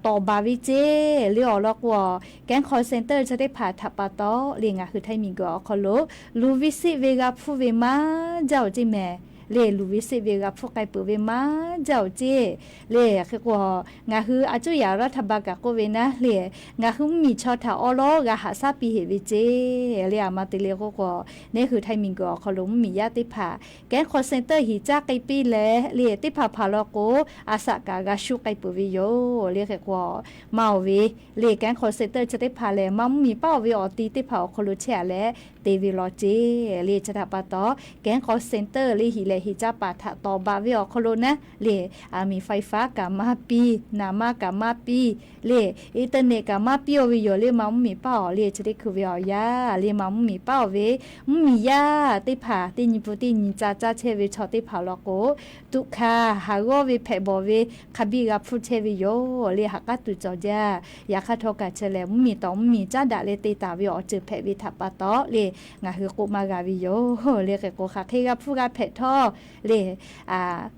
tawˍ baˬ ve ceˇ le. Awˬ lawn k'o, แก๊ง call center chi teˇ hpaˍ htaꞈ pa taw le, ngaˬ hui Htaiˇ miˬguiˬ awˬ hk'aw lo luˬ ve siˆ ve g'a hpuˇ ve maˇ jaˇ oˬ ceˇ mehˍ le, luˬ ve seˆ ve g'a hpfuhˇ k'ai peuˬ ve maˇ jaˇ-oˬ ceˇ. Le, hk'e k'o, ngaˬ hui a cuˇ yaꞈ รัฐบาล kaꞈ k'oˆ ve naˉ le, ngaˬ hui mvuhˇmiˬ chaw htaꞈ awˉ lawˉ g'a haꞈ shaˉ piˇ heꞈ ve ceˇ. Le, aˬ ma te le k'oˆ k'o, neˇ hui Htaiˇ miˬguiˬ awˬ hk'aw lo mvuhˇmiˬ yaˇ teˇ hpaˍ แก๊ง call center hiˍ caˇ k'ai piˇ leh le, teˇ hpaˍ hpaˍ law k'o, a shaꞈ kaꞈ g'a shuˆ k'ai peuˬ ve yoˬ. Le hk'e k'o, maˇ oˬ ve le, แก๊ง call center chi teˇ hpaˍ lehˬ, maˇ mvuhˇmiˬ paˉ oˬ ve awˬ ti teˇ hpaˍ awˬ hk'aw lo chehˇ-a leh te ve law ceˇ. Le chi htaꞈ pa taw, แก๊ง call center le hiˍ lehˬ hiˍ caˇ paˍ htaꞈ tawˍ baˬ ve awˬ hk'aw lo naˉ le, aˬ miˍ ไฟฟ้า kaꞈ maˇ piˇ, naˍ maˇ kaꞈ maˇ piˇ, le, internet kaꞈ maˇ piˇ oˬ ve yoˬ. Le maˇ mvuhˇmiˬ paˉ oˬ le chi teˇ hkui ve awˬ yanˇ le maˇ mvuhˇmiˬ paˉ oˬ ve, mvuhˇmiˬ yaˇ teˇ hpaˍ teˇ nyi pun teˇ nyi ca caˇ chehˇ ve chaw teˇ hpaˍ law k'o, tuꞈ hkanˍ haˍ g'awˇ ve hpehꞈ bawˬ ve hk'a biˇ g'a hpfuhˇ chehˇ ve yoˬ. Le ha k'aˉ tuˬ cawˬ jaˇ. Yaꞈ hk'aˇ htawˇ kaꞈ chi lehˬ, mvuhˇmiˬ tawˍ mvuhˇmiˬ caˉ daꞈ leh te taˍ ve awˬ ceuˬ hpehꞈ ve htaꞈ pa taw le, ngaˬ hui k'oˆ maˇ g'a ve yoˬ. Le hk'e k'o, hk'aˬ hk'e g'a hpfuhˇ g'a hpehꞈ htawˇ le,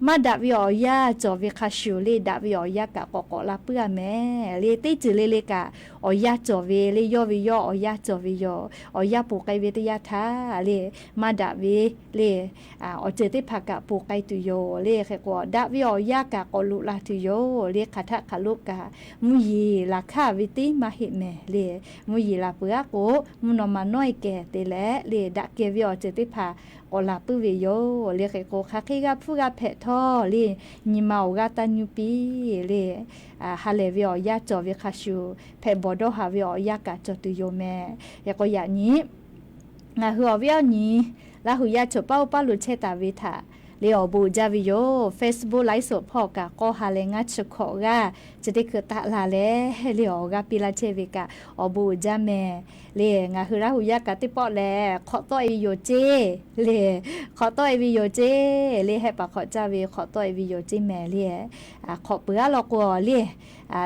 maˇ daꞈ ve awˬ yanˇ cawˬ ve hk'a shuˍ le, daꞈ ve awˬ yanˇ kaꞈ k'awꞈ k'awꞈ la puiˉ-a mehˍ. Le teˇ ceuˬ le le kaꞈ awˬ yanˇ cawˬ ve le, yawˇ ve yawˇ awˬ yanˇ cawˬ ve yoˬ. Awˬ yanˇ ponˬ k'ai ve teˇ yanˇ htaˇ le, maˇ daꞈ ve le, awˬ ceuˬ teˇ hpaˍ kaꞈ ponˬ k'ai tuˬ yoˬ. Le hk'e k'o, daꞈ ve awˬ yanˇ kaꞈ k'awꞈ loꞈ la tuˬ yoˬ. Le hk'aˬ htaˆ hk'aˬ lo kaꞈ mvuhˇ yeˬ laˬ hkaˇ ve teˇ maˇ heˆ mehˍ. Le mvuhˇ yeˬ laˬ peuˬ-a k'o, mvuhˇ naw ma nawˉ-e kehˬ te leh le, daꞈ kehˬ ve awˬ ceuˬ teˇ hpaˍ k'awꞈ laˬ puiˉ ve yoˬ. Le hk'e k'o, hk'aˬ hk'e g'a hpfuhˇ g'a hpehꞈ htawˇ le, nyi ma awˬ g'aˇ taˇ nyuˇ piˇ le, ha lehˬ ve awˬ yanˇ cawˬ ve hk'a shuˍ, hpehꞈ bawˬ dawˇ haˍ ve awˬ yanˇ kaꞈ cawˬ tuˬ yoˬ mehˍ. Hk'e k'o yaꞈ nyi ngaˬ hui awˬ viˉ awˬ nyi Laˇ hu yaˇ choˬ paˉ oˇ paˉ lo chehˇ taˍ ve htaꞈ le awˬ bon uiˍ jaˇ ve yoˬ. Facebook ไลฟ์สด hpawˇ kaꞈ k'awˇ ha leh ngaˇ chi hkawꞈ g'aˇ chi teˇ hkui taˆ la leh le awˬ g'aˇ piˇ laˇ chehˇ ve kaꞈ awˬ bon uiˍ jaˇ mehˍ. Le ngaˬ hui Laˇ hu yaˇ kaꞈ teˇ pawˆ lehˬ hk'awꞈ tawˆ-e ve yoˬ ceˇ. Le hk'awꞈ tawˆ-e ve yoˬ ceˇ. Le hehˆ paˍ hk'awꞈ caˇ ve hk'awꞈ tawˆ-e ve yoˬ ceˇ mehˍ le. Hk'awꞈ peuˬ-a law k'o le,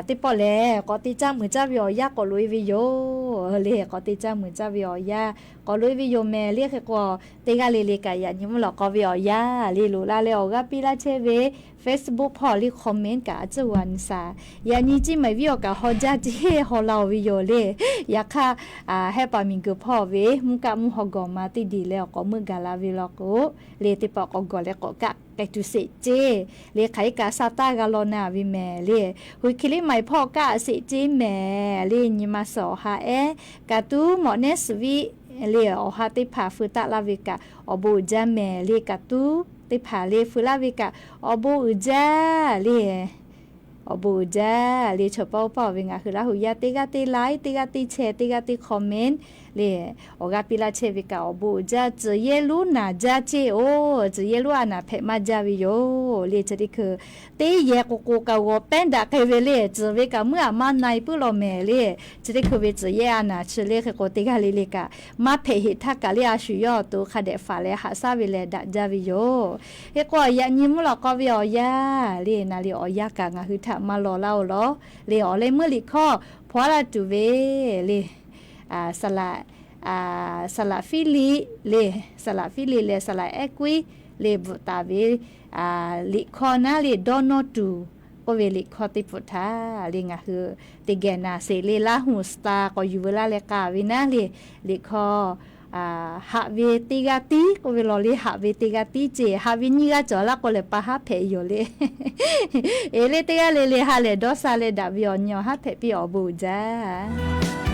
teˇ pawˆ lehˬ k'awꞈ te caˇ muiˬ caˇ ve awˬ yanˇ k'awꞈ loꞈ-e ve yoˬ. Le k'awꞈ te caˇ muiˬ caˇ ve awˬ yanˇ k'awꞈ loꞈ-e ve yoˬ mehˍ. Le hk'e k'o, teˇ g'aˇ le le kaꞈ yaꞈ nyi mvuhˇ lawꞈ k'aw ve awˬ yanˇ le loꞈ la leh awˬ g'aˇ piˇ laˇ chehˇ ve Facebook hpawˇ le comment kaꞈ a cuˇ g'a nyi shaˍ. Yaꞈ nyi ceˇ mehˍ viˉ awˬ kaꞈ haw jaˇ ceˇ haw la-oˬ ve yoˬ le. Yaꞈ hk'aˇ, hehˆ paˍ miˬguiˬ hpawˇ ve mvuhˇ kaˆ mvuhˇ haw gawˬ ma teˇ diˬ leh awˬ k'awꞈ meuˆ gaˬ la ve law k'o, le teˇ pawˆ k'awꞈ gawˬ leh k'awꞈ kaˆ k'ai tuˬ sheˍ ceˇ. Le hk'aˬ hk'e kaꞈ sha taˇ g'a law na ve mehˍ le. Hui hki liˇ ma-e hpawˇ kaˆ sheˍ ceˇ mehˍ le. Nyi ma suhˍ awˬ ha ehˉ kaꞈ tuˉ mawꞈ nehˉ suhˍ viˆ le awˬ ha teˇ hpaˍ feu taˆ laˇ ve kaꞈ awˬ bon uiˍ jaˇ mehˍ le. Kaꞈ tuˉ teˇ hpaˍ le feu laˇ ve kaꞈ awˬ bon uiˍ jaˇ le. Awˬ bon uiˍ jaˇ le. Chaw paw paw ve ngaˬ hui Laˇ hu yaˇ teˇ g'aˇ teˇ like, teˇ g'aˇ teˇ share, teˇ g'aˇ teˇ comment le awˬ g'aˇ piˇ laˇ chehˇ ve kaꞈ awˬ bon uiˍ jaˇ. Tcuhˍ yehˇ lonˉ naˬ jaˇ ceˇ-oˬ. Tcuhˍ yehˇ lonˉ a naˍ hpehꞈ maˇ jaˇ ve yoˬ le. Chi teˇ hkui teˇ yehˬ k'o k'o kaꞈ g'awˬ pehˉ daꞈ hk'e ve le. Tcuhˍ ve kaꞈ muiˉ aꞈ maˇ na-e puiˉ law mehˍ le. Chi teˇ hkui ve tcuhˍ yehˇ a naˍ chi le hk'e k'o teˇ g'aˇ le le kaꞈ maˇ hpehꞈ heꞈ htaˇ kaꞈ le a shu yawˇ awˬ to hk'a dehꞈ faˍ leh haꞈ shaˉ ve leh daꞈ jaˇ ve yoˬ. Hk'e k'o yaꞈ nyi mvuhˇ lawꞈ k'aw ve awˬ yanˇ le, naˍ riˍ awˬ yanˇ kaꞈ ngaˬ hui htaꞈ maˇ law laˇ-oˬ law le. Awˬ leh meuˇ liꞈ hkawˇ hpaw laˇ tuˬ ve le, saˍ laꞈ, saˍ laꞈ Fiˇliˆ le, saˍ laꞈ Fiˇliˆ leh saˍ laꞈ Ehˉ Kuiˉ le bvuhꞈ taˍ ve liꞈ hkawˇ naˉ le dawˇ nawˇ tuˬ k'oˆ ve liꞈ hkawˇ teˇ hpfuhˍ htaꞈ le ngaˬ hui te geh naˍ sheˍ le. Laˇ hu สตาร์ k'awꞈ yuˬ veu laˇ leh k'a ve naˉ le liꞈ hkawˇ haꞈ ve teˇ g'aˇ tiˉ k'oˆ ve law le. Haꞈ ve teˇ g'aˇ tiˉ ceˇ, haꞈ ve nyiˇ g'aˇ cawˬ laˇ k'o lehˬ pa haˉ hpehꞈ yoˬ le. Eˬ le teˇ g'aˇ le le ha lehˬ dawˇ sha leh daꞈ ve awˬ nyi awˬ haˉ hpehꞈ piˇ awˬ bon uiˍ jaˇ.